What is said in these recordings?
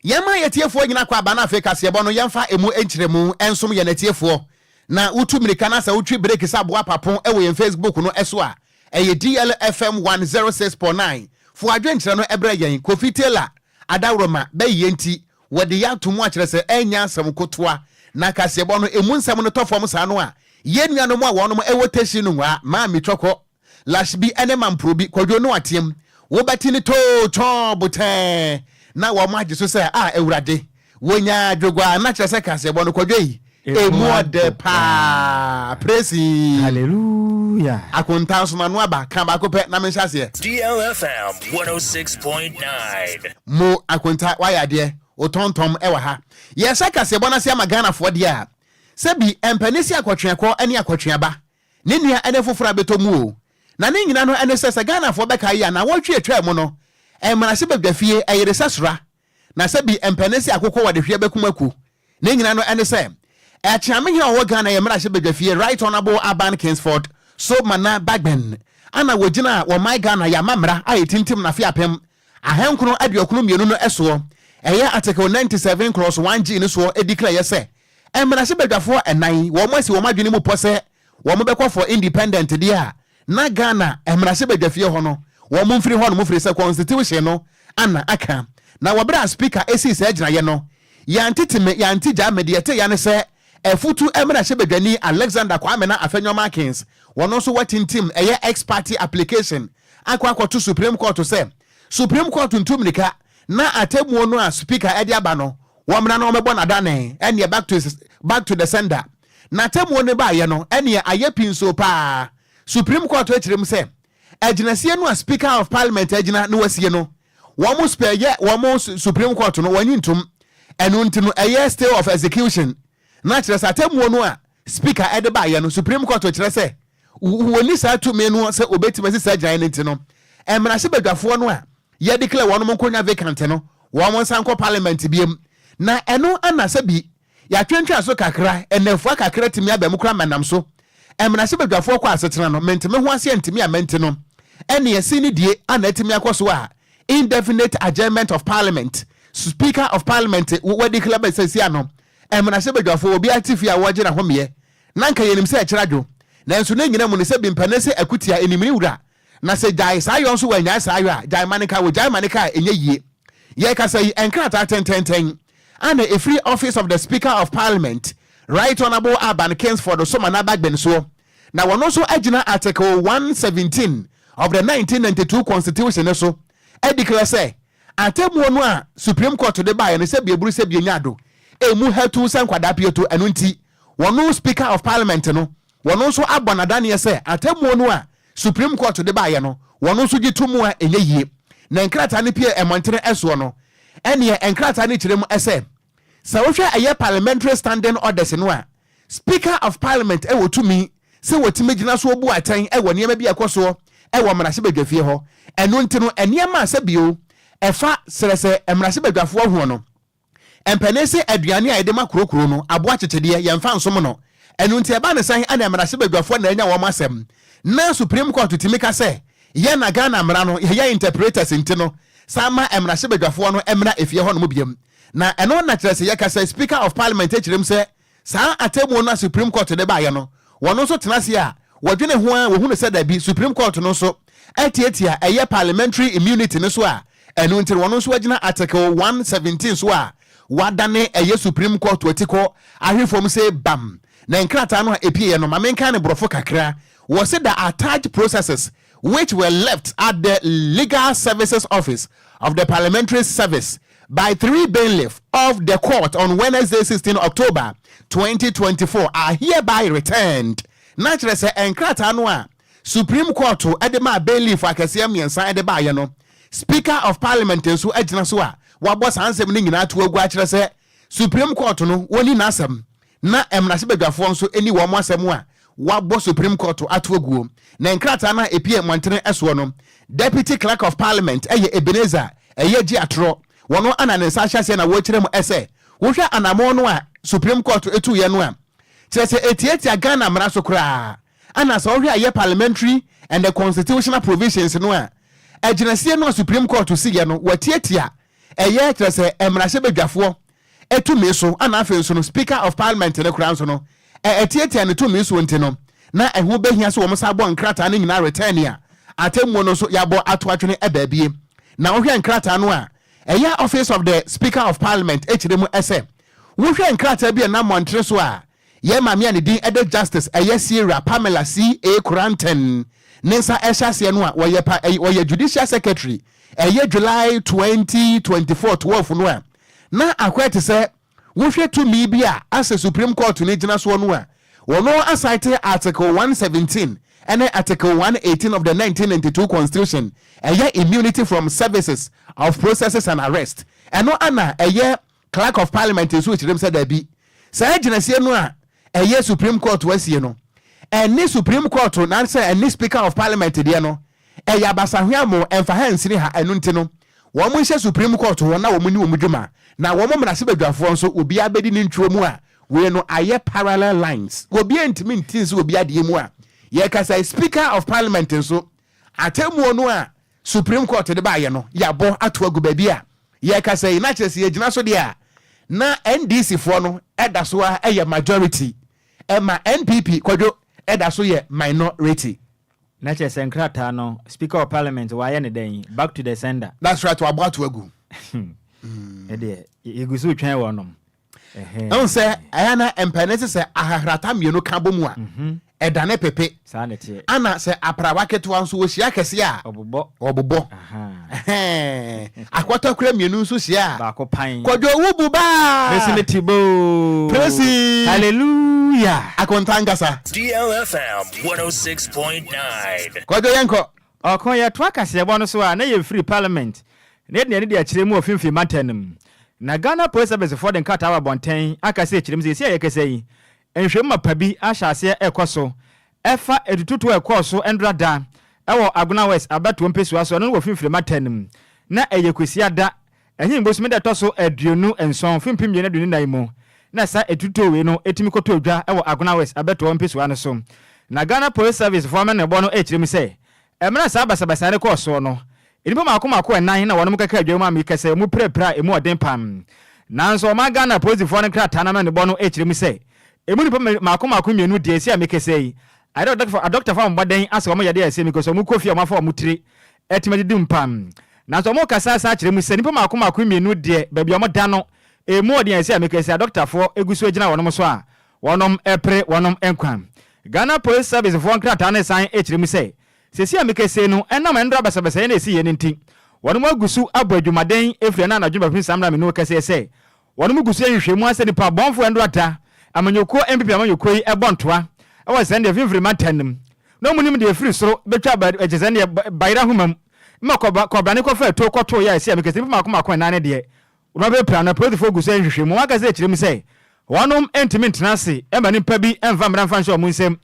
Yɛma yɛtiefoɔ nyina kɔ aba. No afei kaseɛbɔ no, yɛmfa ɛmu nkyerɛmu nsom yɛn atiefoɔ. Na wotu mmirika no sɛ wotwi breki sɛ aboa papo wɔ yɛn Facebook no ɛso a, ɛyɛ DLFM 106.9. Fo adwenkyerɛ no ɛbrɛ yɛn. Kofi Taylor adaworoma bɛyɛ nti wɔde yɛ ato mu akyerɛ sɛ ɛnyɛ asɛm kotoa. Na kaseɛbɔ no ɛmu nsɛm no tɔ fam saa no a, yɛn nuanom a wɔnom ɛwɔ Teshie Nungua, Maame Twɔkɔ, Lashibi ne Mamprobi, Kwadwo no ateam wobɛte ne too twɔn botɛn na wɔn agye so sɛ a Awurade wɔnya adwogua. Na kyerɛ sɛ kaseɛbɔ no, Kwadwo yi, emu ɔdɛ paa. Praise Hallelujah. Akonta nso n'ano aba ka baako pɛ na menhyɛ aseɛ. DLFM 106.9. Mo akonta wayɛ adeɛ wotɔntɔm ɛwɔ ha. Yɛhyɛ kaseɛbɔ no ase ama Ghanafoɔ deɛ a, sɛbi mpani si akɔtweakɔ ne akɔtweaba ne nua ɛne foforɔ a bɛtɔ mu o. Na ne nyina no ɛne sɛ Ghanafoɔ bɛka yi a, na wɔtwe atwa mu no, mmarahyɛ badwa fie ɛyere sɛ sora. Na sɛbi mpani si akokɔ wɔde hwɛ bɛkum aku. Ne nyina no ɛne sɛ ɛkyeamehene a ɔwɔ Ghana yɛ mmarahyɛ badwa fie, Right Honourable Alban Kingsford Sumana Bagbin, ana wɔgyina wɔman Ghana yɛ amammara a ɛtintim nafe 1992 no ɛsoɔ, ɛyɛ Article 97 clause 1 G no soɔ, ɛdi kra yɛ sɛ mmarahyɛ badwafoɔ ɛnan wɔn asi wɔn adwene mu pɔ sɛ wɔn bɛkɔ for independent deɛ a, na Ghana mmarahyɛ badwafie hɔ no wɔn mfiri hɔ no mo firi sɛ constitution no ana aka. Na wɔberɛ a Speaker esi sɛ agyinaeɛ no, yɛntete me yɛnte gya me deɛ ɛte ya ne sɛ ɛfutu mmarahyɛ badwani Alexander Kwamena Afenyo Markins, wɔn nso watintim ɛyɛ ex parte application akɔ akɔto Supreme Court sɛ Supreme Court ntu mmirika na atemmuo no a Speaker ɛde aba no, wɔn mmra na wɔmɛbɔ n'adane. Ɛneɛ back to the sender. Na atemmuo no baayɛ no, ɛneɛ ayɛ pii nso paa. Supreme Court akyerɛ mu sɛ agyinasie no a Speaker of Parliament agyina na wasie no, wɔn mo spɛ yɛ wɔn mo Supreme Court no wɔnyi ntom. Ɛno nti no ɛyɛ stay of execution. Na kyerɛ sɛ atemmuo no a Speaker ɛde baayɛ no, Supreme Court kyerɛ sɛ wɔni saa tumi no sɛ obetumi asi saa gyinaeɛ no. Nti no mmarahyɛ badwafoɔ no a yɛde clear wɔn nkonnwa vacant no, wɔn nsa nkɔ Parliament biem. Na ɛno ana sɛ bi yɛatwentwɛn so kakra, ɛnɛfoa kakra tumi aba mu kora mɛnam so mmarahyɛ badwafoɔ kɔ asetena no menteme ho aseɛ ntumi a mɛnti no, ɛne ɛsi ne die ana atumi akɔ so a indefinite adjournment of Parliament, Speaker of Parliament wɔde clear bɛ sɛ si ano mmarahyɛ badwafoɔ obi ate fie a wɔgye n'ahomeɛ. Na nka yɛnim sɛ ɛkyerɛ adwo, nanso ne nyina mu no sɛ bi mpɛne sɛ akutia enimini wura na sɛ gyae saa yɔ nso wɔanyae saa yɔ a, gyae ma ne ka wɔ gyae ma ne ka a ɛnyɛ yie. Yɛkasa yi, nkrataa tɛntɛntɛn ana ɛfiri Office of the Speaker of Parliament, Right Honourable Alban Kingsford Sumana Bagbin soɔ, na wɔno nso agyina Article 117 of the 1992 Constitution no so adi kra sɛ atemmuo no a Supreme Court de baeɛ no sɛ bieburu sɛ bienya do emu hatu sɛ nkwadaa pieto. Ɛno nti wɔno Speaker of Parliament no, wɔno nso abɔ n'adaneɛ sɛ atemmuo no a Supreme Court de baeɛ no, wɔno nso gye to mu a ɛnyɛ yie. Na nkrataa no pie mmɔntene ɛsoɔ no, ɛneɛ nkrataa no kyerɛ mu ɛsɛ sɛ wohwɛ ɛyɛ parliamentary standing orders no a, Speaker of Parliament ɛwɔ tumi sɛ wɔtumi gyina so obu atɛn ɛwɔ nneɛma bi a ɛkɔ soɔ ɛwɔ mmarahyɛbadwafie hɔ. Ɛno nti no nneɛma a sɛ bio ɛfa srɛ sɛ mmarahyɛbadwafoɔ ho no, mpanin sɛ aduane a yɛde ma kurokuro no aboa kyekyedeɛ yɛmfa nsom no. Ɛno nti ɛba ne sɛn ɛna mmarahyɛbadwafoɔ na ɛnya wɔn asɛm na Supreme Court tumi ka sɛ yɛn na Ghana mmara no yɛyɛ interpreters, nti no saa ma mmarahyɛbadwafoɔ no mmra efie hɔ nom biam. Na ɛno na kyerɛ sɛ yɛka sɛ Speaker of Parliament akyerɛ mu sɛ saa atemmuo no a Supreme Court de baayɛ no, wɔn nso tena ase a wɔdwene ho a wɔhunu sɛ dabi, Supreme Court no nso atiatia ɛyɛ parliamentary immunity no so a, ɛno nti wɔn nso agyina Article 117 so a wadane ɛyɛ Supreme Court ati kɔ ahwe fam sɛ bam. Na nkrataa no a epieɛ no, maame nka ne borɔfo kakra, wɔ se the attached processes, which were left at the Legal Services Office of the Parliamentary Service by three bailiffs of the court on Wednesday, 16 October 2024, are hereby returned. Na kyerɛ sɛ nkrataa no a Supreme Court de maa bailiff akɛseɛ mmiɛnsa de baayɛ no, Speaker of Parliament nso agyina so a wabɔ saa nsɛm no nyinaa to agu akyerɛ sɛ Supreme Court no wɔni n'asɛm na mmarahyɛbadwafoɔ nso ni wɔn asɛm a wabɔ Supreme Court ato aguo. Na nkrataa no a epie mmɔntene soɔ no, Deputy Clerk of Parliament ɛyɛ Ebenezer ɛyɛ gye atorɔ, wɔn ana ne nsa ahyɛ aseɛ na wɔrekyerɛ mu ɛsɛ wohwɛ anammɔn no a Supreme Court etuiɛ no a, kyerɛ sɛ etiatia Ghana mmara so koraa. Ana sɛ wohwɛ a yɛ parliamentary and the constitutional provisions no a, agyinasie no a Supreme Court si yɛ no, wɔatiatia. ɛyɛ kyerɛ sɛ mmarahyɛbadwafoɔ tumi so, ana afei nso no Speaker of Parliament no koraa nso no ɛtiatia ne tumi so nti no, na ɛho bɛhia sɛ wɔn san bɔ nkrataa no nyinaa return a atemmuo no nso yɛabɔ ato atwene baabie. Na wohwɛ nkrataa no a ɛyɛ Office of the Speaker of Parliament kyerɛ mu sɛ wohwɛ nkrataa bi a ɛnam mmɔntere so a yɛn maame a ne din de Justice ɛyɛ Sierra Pamela C. A. Koranteng ne nsa ɛhyɛ aseɛ no a wɔyɛ pa wɔyɛ Judicial Secretary ɛyɛ July 2024 12 no a na akɔyɛ te sɛ wohwɛ tumi bi a asɛ Supreme Court no gyina soɔ no a wɔn asaete Article 117 ɛne Article 118 of the 1992 Constitution ɛyɛ immunity from services of processes and arrest. Ɛno ana ɛyɛ Clerk of Parliament nso kyerɛ mu sɛ daabi, saa gyinasie no a ɛyɛ Supreme Court wasie no ɛne Supreme Court nansɛ ɛne Speaker of Parliament deɛ no ɛyɛ abasahweamo, ɛmfa ha nsini ha. Ɛno nti no wɔn nhyɛ Supreme Court hɔ na wɔn ni wɔn dwuma na wɔn mmarahyɛbadwafoɔ nso obiara bɛdi ne ntwerɛ mu a wei no ayɛ parallel lines, obiara ntumi nti nso obi adeɛ mu a yɛkasa. Speaker of Parliament nso atemmuo no a Supreme Court de baayɛ no yɛabɔ ato agu baabi a yɛkasa yi, na kyerɛ sɛ yɛgyina so deɛ a na NDC foɔ no ɛda so a ɛyɛ majority, ɛma NPP kwadwo ɛda so yɛ minority. Na kyerɛ sɛ nkrataa no, Speaker of Parliament wayɛ ne dɛn? Back to the sender. That's right, wabɔ ato agu. Ɛdeɛ yɛgu so twɛn wɔ nom. Ɛhu sɛ ɛyɛ na mpɛne te sɛ ahahrata mmienu ka bɔ mu a ɛdane pepe. Saa ne teɛ. Ana sɛ aprawa ketewa nso wɔhyia kɛseɛ a ɔbobɔ. Ɔbobɔ. Akɔtɔkora mmienu nso hyia a baako pan. Kwadwo wo bu baa. Mesi me ti boo. Presi. Hallelujah. Akonta nkasa. DLFM 106.9. Kwadwo, yɛnkɔ. Ɔko yɛtoa kaseɛbɔ no so a na yɛmfiri Parliament na yɛde n'ani de akyerɛ mu wɔ Fimfini mantam no mu. Na Ghana Police Service foɔ de nkrataa wɔ abɔnten aka sɛ kyerɛ mu sɛ ɛsi a yɛkasa yi, nhwɛmu mapa bi ahyɛ aseɛ ɛkɔ so ɛfa etututu a ɛkɔɔ so ndra da ɛwɔ Agona West abatoɔ mpesua so, ɛno no wɔ Fimfini mantam no mu. Na ɛyɛ Kwasiada ɛhe bosome da ɛtɔ so 27 2024 mu na saa etutuo wei no etumi kɔtɔ dwa ɛwɔ Agona West abatoɔ mpesua no so. Na Ghana Police Service foɔ amɛnɛbɔ no ɛkyerɛ mu sɛ mmerɛ saa basabasa no kɔɔ soɔ no, nnipa mako mako ɛnan na wɔnom kɛkɛ adwa mu a mekɛsɛ mu pirapira a emu ɔden pam. Nanso ɔman Ghana polisifoɔ no nkrataa no amɛnɛbɔ no ɛkyerɛ mu sɛ emu nnipa mako mako mmienu deɛ, esi a mekɛsɛ yi ayɛ dɛ adɔktafoɔ amobɔden asɛ wɔn yɛde ɛsɛ mekɛsɛ wɔn kɔ fie a wɔn afa wɔn tiri ɛtumi didi mpam. Nanso wɔn kasa asa akyerɛ mu sɛ nnipa mako mako mmienu deɛ, baabi a wɔn da no emu ɔden a esi a mekɛsɛ adɔktafoɔ egu so gyina wɔn so a wɔnom ɛpere wɔnom nkwa. Ghana Police Service foɔ nkrataa no san ɛkyerɛ mu sɛ sɛsi a mekɛsɛ no, ɛnam ɛndora basabasayɛ na ɛsi yɛ no nti, wɔnom agu so abɔ adwumaden ɛfiri ɛna anadwo bɛpem saa mmerɛ mene kɛseɛ sɛ wɔnom gu so yɛhwehwɛ mu asɛ nipa bɔnfoɔ ɛndora da amanyɔkuo NPP amanyɔkuo yi ɛbɔ ntoa ɛwɔ sɛ deɛ Fimfiri mantam no mu na ɔmu nim deɛ ɛfiri soro bɛtwa ɛkyɛ sɛ deɛ bayera homa mu ma kɔbrane kɔfa ɛtuo kɔtoo yɛ a ɛsi a mekɛsɛ nipa mako mako ɛnan ne deɛ wɔn abɛpira no, apolisifoɔ gu so yɛhwehwɛ mu. Wɔn akasɛ kyerɛ mu sɛ wɔnom ntumi ntena ase ɛma nipa bi ɛmfa mmara mfa nhyɛ wɔn nsam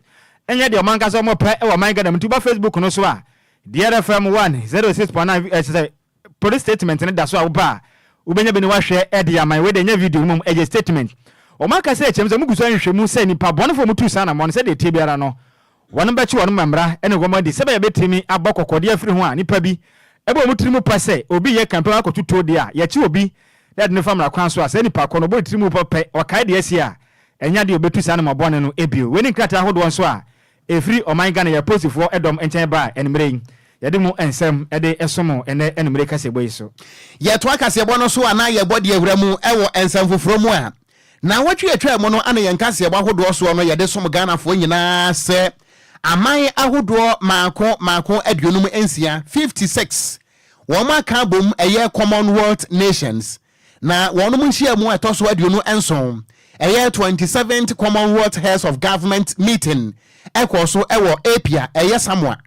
ɛnyɛ deɛ ɔman kasa ɔmo pɛ ɛwɔ ɔman Ghana mu. Nti woba Facebook no so a, DRFM 106.9, ɛkyɛ sɛ police statement no da so a woba a wobɛnya bi ne wahwɛ ɛde aman wei de ɛnyɛ video mu, ɛyɛ statement. Ɔmo aka sɛ ɛkyɛm sɛ ɔmo gu so ahwehwɛ mu sɛ nipa bɔnefoɔ mu tu saa namɔ no, sɛdeɛ ɛtie biara no wɔn bɛkye wɔn mmara ɛne wɔn adi sɛbɛyɛ bɛtumi abɔ kɔkɔdeɛ afiri ho a nipa bi ɛbɛ wɔn tiri mu pa sɛ obi yɛ campaign akɔto tuo deɛ a yɛkye obi na yɛde ne fa mmara kwan so a sɛ nipa kɔ no ɔbɔ ne tiri mu pɛ ɔkae deɛ asi a ɛnya deɛ obetu saa namɔ bɔne no ebio. Wei ne nkrataa ahodoɔ nso a ɛfiri ɔman Ghana yɛ polisifoɔ ɛdɔm nkyɛn ba a ɛnumere yi yɛde mu nsɛm ɛde ɛsom ɛnɛ ɛnumere kaseɛbɔ yi so. Yɛtoa kaseɛbɔ no so a na yɛbɔ deɛ awura mu ɛwɔ nsɛm foforɔ mu a na wɔtwe atwa mu no ana yɛn kaseɛbɔ ahodoɔ soɔ no yɛde som Ghanafoɔ nyinaa sɛ aman ahodoɔ maako maako 56, 56, wɔn aka abom ɛyɛ Commonwealth Nations na wɔn nhyia mu a ɛtɔ so 27, ɛyɛ 27th Commonwealth Heads of Government meeting, ɛkɔ so ɛwɔ Apia, ɛyɛ Samoa,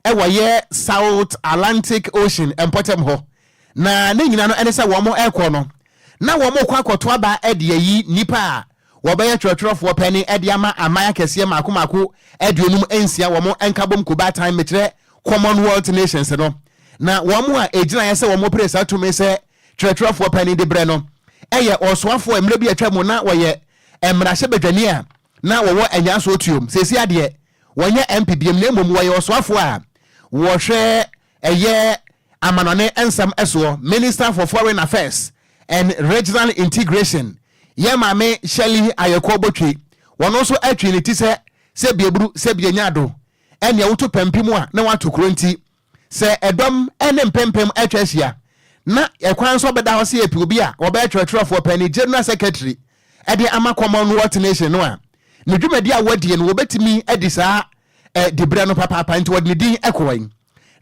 ɛwɔ yɛ South Atlantic Ocean mpɔtam hɔ. Na ne nyinaa no ɛne sɛ wɔn ɛkɔ no na wɔn kɔ akɔto aba ɛde ayi nipa a wɔbɛyɛ twerɛtwerɛfoɔ pɛni ɛde ama aman akɛseɛ mako mako 56 wɔn nkabom kubatan, mekyerɛ Commonwealth Nations no. Na wɔn a egyina yɛ sɛ wɔn pere saa tumi sɛ twerɛtwerɛfoɔ pɛni de brɛ no ɛyɛ ɔsoafoɔ mmerɛ bi atwa mu na wɔyɛ mmarahyɛbadwani a na wɔwɔ Anyanso tuom. Sɛsi adeɛ wɔnyɛ MP biem na mmom wɔyɛ ɔsoafoɔ a wɔhwɛ ɛyɛ Amanɔne nsɛm soɔ, Minister for Foreign Affairs and Regional Integration, yɛn maame Shirley Ayekor Botwe, wɔno nso atwi ne ti sɛ sɛ bieburu sɛ bienya ado, ɛneɛ woto pampim a na woato kuro nti sɛ ɛdɔm ne mpempem atwa ahyia na ɛkwan nso bɛda hɔ sɛ yɛpɛ obi a wɔbɛyɛ twerɛtwerɛfoɔ panin, General Secretary, de ama Commonwealth Nation no a, ne dwumadi a wɔadie no wɔbɛtumi adi saa diberɛ no papaapa nti wɔde ne din kɔe.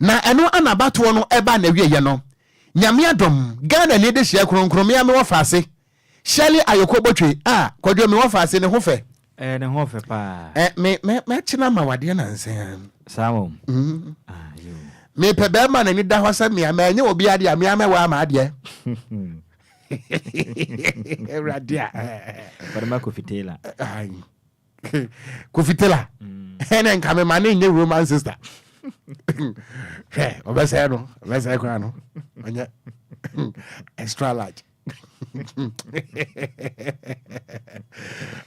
Na ɛno ana abatoɔ no ɛbaa n'awieɛ no, Nyame adom, Ghana ni dehyeɛ kronkron, me a mewɔ faase, Shirley Ayoko Botwe, ah, Kwadwo mewɔ faase, ne ho fɛ. Ɛɛ ne ho fɛ paa. Ɛ me mɛ mɛkyena ma wadeɛ nansa yi. Saa wɔm. Mm. Ah, yoo. Mepɛ bɛrima n'ani da hɔ sɛ mea mɛnyɛ obi adeɛ a mea mɛwɔ ama adeɛ. Awurade a. Wɔde ma Kofi Taylor. Kofi Taylor. Ɛnɛ nka me ma ne nyɛ Roman sister. Hwɛ ɔbɛsɛɛ no ɔbɛsɛɛ kwan no ɔnyɛ extra large.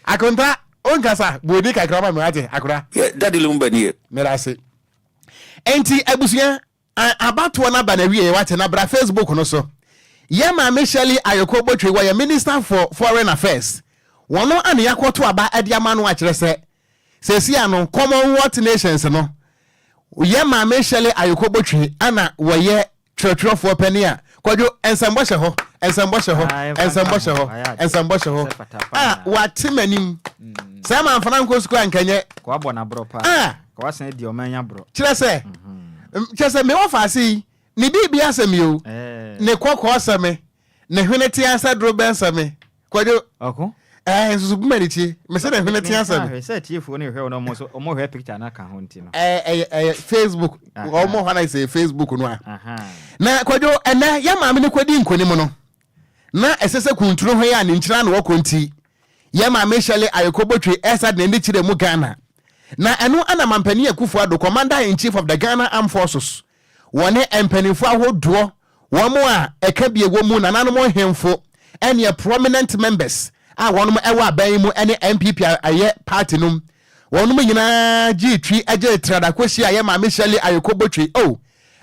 Akonta onkasa buoni kakra ma me wate akora. Yɛ Daddy Lumba nie. Meda ase. Enti abusua abatoɔ no aba n'awieɛ wate na bra Facebook no so. Yɛ maame Shirley Ayoko Botwe wɔyɛ Minister for Foreign Affairs. Wɔno ana yɛakɔto aba de ama no akyerɛ sɛ seesia no Commonwealth Nations no yɛ maame Shirley Ayoko Botwe ana wɔyɛ Twerɛtwerɛfoɔ panin a, Kwadwo, nsɛmbɔ hyɛ hɔ, nsɛmbɔ hyɛ hɔ, nsɛmbɔ hyɛ hɔ, nsɛmbɔ hyɛ hɔ. A, wate m'anim. Sɛ mamfa no ankɔ sukuu a anka ɛnyɛ. Kɔ abɔ n'aborɔ paa. A. Kɔ wasan adi ɔman yi aborɔ. Kyerɛ sɛ, kyerɛ sɛ me wɔfa ase yi, ne biribi asɛ me o. Ne kɔkɔɔ sɛ me, ne hwene tea sɛ dorobɛn sɛ me. Kwadwo. Ɔko. Ɛɛ nsusu bu m'ani tie. Mese ne hwene tea sɛ me. Hwɛ sɛ atiefoɔ no rehwɛ wo na ɔmo nso ɔmo hwɛ picture no aka ho nti no. Ɛɛ ɛyɛ ɛyɛ Facebook. Ɔmo hɔ na sɛ Facebook no a. Na Kwadwo ɛnɛ yɛ maame no kɔdi nkonim no na ɛsɛ sɛ kuntunu ho yɛ a ne nkyina na wɔkɔ nti yɛ maame Shirley Ayeko Botwe ɛsa de n'ani kyerɛ mu Ghana. Na ɛno ana Mampanin Akufo Addo Commander in Chief of the Ghana Armed Forces Wɔne mpanimfoɔ ahodoɔ, wɔn a ɛka bie wɔ mu, nananom nhemfo, ɛneɛ prominent members a wɔnom ɛwɔ aban yi mu ɛne NPP a ɛyɛ party nom, wɔnom nyinaa gyee twi gyee trada kɔhyiaa yɛ maame Shirley Ayeko Botwe. Oh,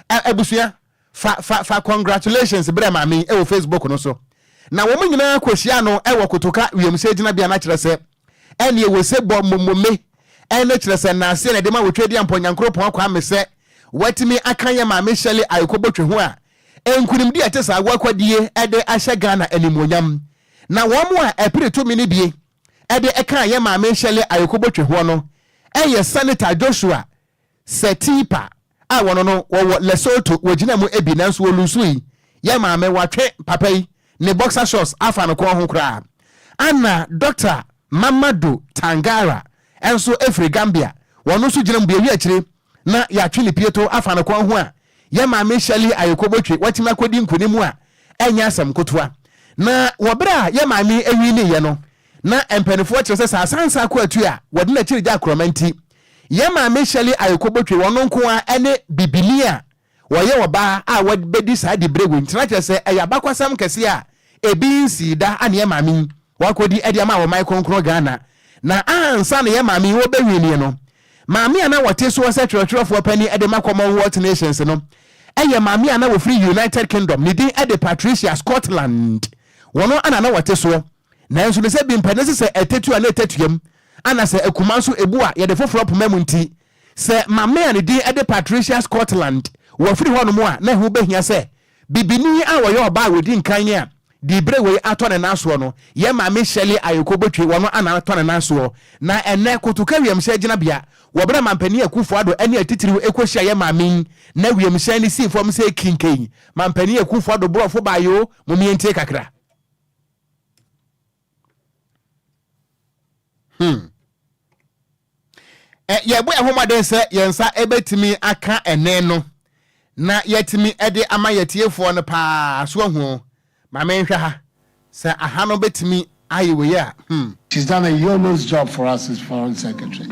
ɛ, abusua, fa, fa, fa congratulations brɛ maame yi ɛwɔ Facebook no so. Na wɔn nyinaa kɔhyiaa no ɛwɔ Kotoka wiemhyɛn gyinabea no akyerɛ sɛ ɛneɛ wɔ se bɔ momome ɛne kyerɛ sɛ naaseɛ na ɛde ma wɔ Twedeampɔ Nyankoropɔn Kwame sɛ Watumi aka yɛn Maame Shirley Ayoko Botwe ho a nkunimdi a ɛte saa wɔakwadie de ahyɛ Ghana animuonyam. Na wɔn a ɛpere tumi no bi de kaa yɛn Maame Shirley Ayoko Botwe hoɔ no yɛ Senator Joshua Setipa a wɔno no wɔwɔ Lesotho, wɔgyina mu bi nanso wɔluusui. Yɛn maame watwe papa yi ne boxer shorts afa no kɔn ho koraa. Ana Dɔkta Mamadou Tangara nso firi Gambia, wɔno nso gyina mu bi. Ɛwi akyire na yɛatwe ne pieto afa no kɔn ho a, yɛn maame Shirley Ayeko Botwe watumi akɔdi nkonim a ɛnyɛ asɛm kotoa. Na wɔ berɛ a yɛn maame winiiɛ no, na mpaninfoɔ kyerɛ sɛ sɛ asansa akɔ atu a wɔde n'akyiri gya akorɔma nti, yɛn maame Shirley Ayeko Botwe ɔno nko ara ne bibini a Wɔyɛ ɔbaa a wabɛdi saa diberɛ wei nti na kyerɛ sɛ ɛyɛ abakwasɛm kɛseɛ a ebi nsii da a na yɛn maame yi wakɔdi de ama ɔman kronkron Ghana. Na ansa na yɛn maame yi wɔbɛwinie no, maame a na wɔte soɔ sɛ twerɛtwerɛfoɔ panin de ma Commonwealth Nations no yɛ maame a na wɔfiri United Kingdom, ne din de Patricia Scotland. Wɔn na na wɔte soɔ. Nanso ne sɛ bi mpɛ ne sɛ ɛtɛtu a na ɛtɛtuam, ana sɛ akuma nso ɛbu a yɛde foforɔ poma mu nti, Sɛ Mame a ne din de Patricia Scotland wɔ firi hɔnom a, na ɛho bɛhia sɛ bibini a ɔyɛ ɔbaa a ɔdi nkan a diberɛ wei atɔ ne nan soɔ no, yɛ Maame Shirley Ayeko Botwe, wɔno ana atɔ ne nan soɔ. Na ɛnnɛ, Kotoka wiemhyɛn gyinabea, wɔ berɛ a Mampanin Akufo Addo ne atitiriw kɔhyia yɛ maame yi, na wiemhyɛn no sii fam sɛ kinkei. Mampanin Akufo Addo borɔfo baeɛ o, mom yɛntie kakra. Hmm. Ɛ, yɛbɔ yɛn ho mmɔden sɛ yɛn nsa bɛtumi aka ɛnne no na yɛatumi de ama yɛtiefoɔ no paa so ahu. Ma menhwɛ ha sɛ aha no bɛtumi ayɛ wei a. Hmm. She's done a yeoman's job for us as Foreign Secretary.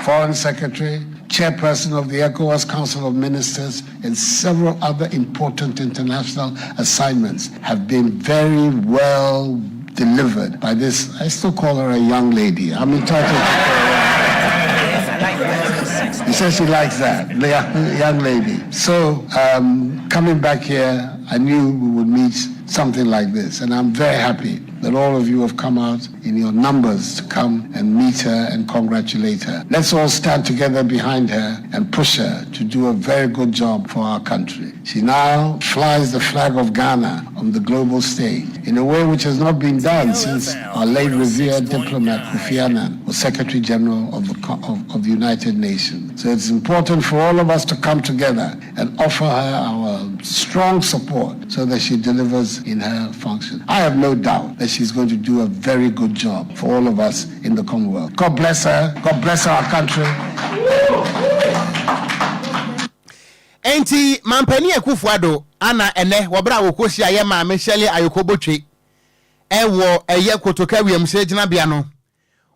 Foreign Secretary, Chairperson of the ECOWAS Council of Ministers, and several other important international assignments have been very well delivered by this. I still call her a young lady. I'm entitled to call her. She says she likes that, the young lady. So coming back here, I knew we would meet something like this. And I'm very happy that all of you have come out in your numbers to come and meet her and congratulate her. Let's all stand together behind her and push her to do a very good job for our country. She now flies the flag of Ghana on the global stage in a way which has not been done since our late revered diplomat Kofi Annan was Secretary General of the United Nations. So it's important for all of us to come together and offer her our strong support so that she delivers in her function. I have no doubt that she's going to do a very good job for all of us in the Commonwealth. God bless her. God bless our country. Enti Mampanin Akufo Addo ana ɛnɛ wɔ berɛ a wɔkɔhyia yɛ maame Shirley Ayoko Botwe ɛwɔ ɛyɛ Kotoka wiemhyɛn gyinabea no,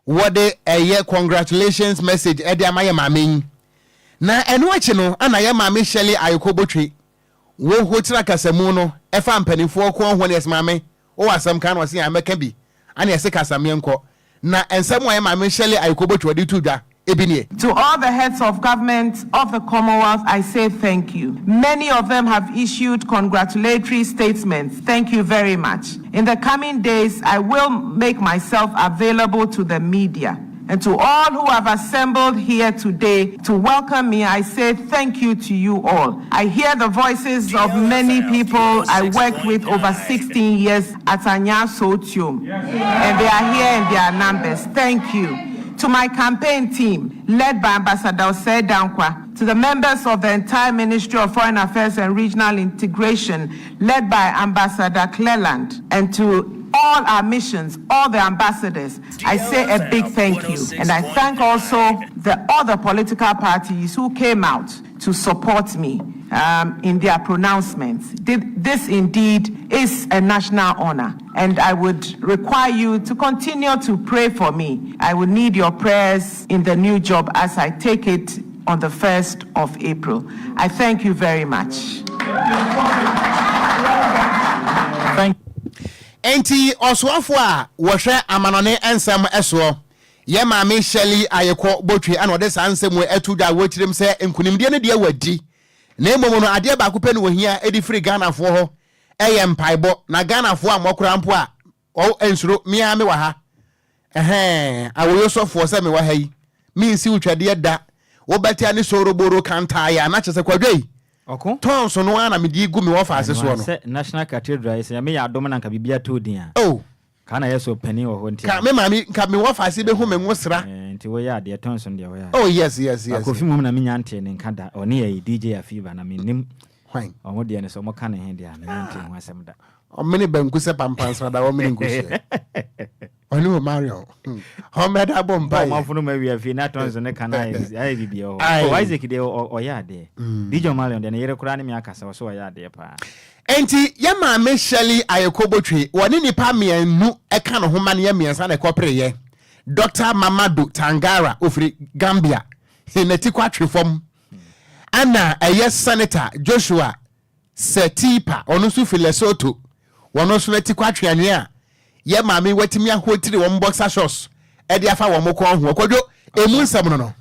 wɔde ɛyɛ congratulations message ɛde ama yɛ maame yi. Na ɛno akyi no ana yɛ maame Shirley Ayoko Botwe wɔho tena kasamu no ɛfa mpanimfoɔ kɔn ho ne ɛsɛ maame wɔwɔ asɛm ka na ɔse yɛn amɛka bi ana ɛsɛ kasameɛ nkɔ na nsɛm a yɛ maame Shirley Ayoko Botwe wɔde to dwa ebi nie. To all the heads of government of the Commonwealth, I say thank you. Many of them have issued congratulatory statements. Thank you very much. In the coming days, I will make myself available to the media. And to all who have assembled here today to welcome me, I say thank you to you all. I hear the voices of many people I worked with over 16 years at Anyaa Sowutuom, and they are here in their numbers. Thank you. To my campaign team, led by Ambassador Osei Dankwa, to the members of the entire Ministry of Foreign Affairs and Regional Integration, led by Ambassador Cleland, and to all our missions, all the ambassadors, I say a big thank you. And I thank also the other political parties who came out to support me in their pronouncements. This indeed is a national honor, and I would require you to continue to pray for me. I will need your prayers in the new job as I take it on the 1st of April. I thank you very much. Thank Enti ɔsoafo a wɔhwɛ amanɔne nsɛm soɔ, yɛ maame Shirley Ayekɔ Botwe ana ɔde saa nsɛm wɔ ɛto dwa a wɔkyerɛm sɛ nkonimdie no deɛ wadi na mmom no adeɛ baako pɛ no wɔhia ɛde firi Ghanafoɔ hɔ ɛyɛ mpaebɔ na Ghanafoɔ a mmɔkora mpo a ɔ nsuro mmea me wɔ ha ɛhɛn awoyɛ sɔfoɔ sɛ mewɔ ha yi mensi wo twɛdeɛ da wobɛtea ne soroboro kantaeɛ a na kyerɛ sɛ kwadwa yi Ɔko tɔnso no ara na mede gu me wɔ faase soɔ no. Sɛ National Cathedral yi sɛ Nyame yɛ adom na nka biribi atɔ din a Oh. Ka na yɛ so panin wɔ hɔ nti. Ka me maame nka me wɔ faase bɛhu me nwosra. Eh, nti woyɛ adeɛ tɔnso no deɛ woyɛ adeɛ. Oh yes. Kofi mom na menya ntee ne nka da. Ɔne yɛ DJ Afiba na mennim. Hwan? Ɔmo deɛ no sɛ ɔmo ka ne he deɛ a menya ntee ho asɛm da. Ɔmene banku sɛ pampansra da ɔmene nkosua. Ɔne o Marion. Ɔmmɛda bɔ mpa yɛ. Ɔmafo no ma wia fie na tɔnso ne ka na ayɛ biribi wɔ hɔ. Oh, Isaac deɛ ɔyɛ adeɛ. DJ Marion deɛ ne yere koraa ne me akasa ɔso ɔyɛ adeɛ paa. Enti yɛ maame Shirley Ayeko Botwe wɔne nnipa mmienu ɛka ne ho ma ne yɛ mmiɛnsa na ɛkɔpereeɛ. Dr. Mamadu Tangara ofiri Gambia n'ati kɔ atwe fam ɛna ɛyɛ Senator Joshua Setipa ɔno nso firi Lesotho wɔn nso n'ati kɔ atwe anwea a yɛ maame watumi ahotiri wɔn boxer shorts ɛde afa wɔn kɔn ho ɔkɔdwo emu nsɛm no.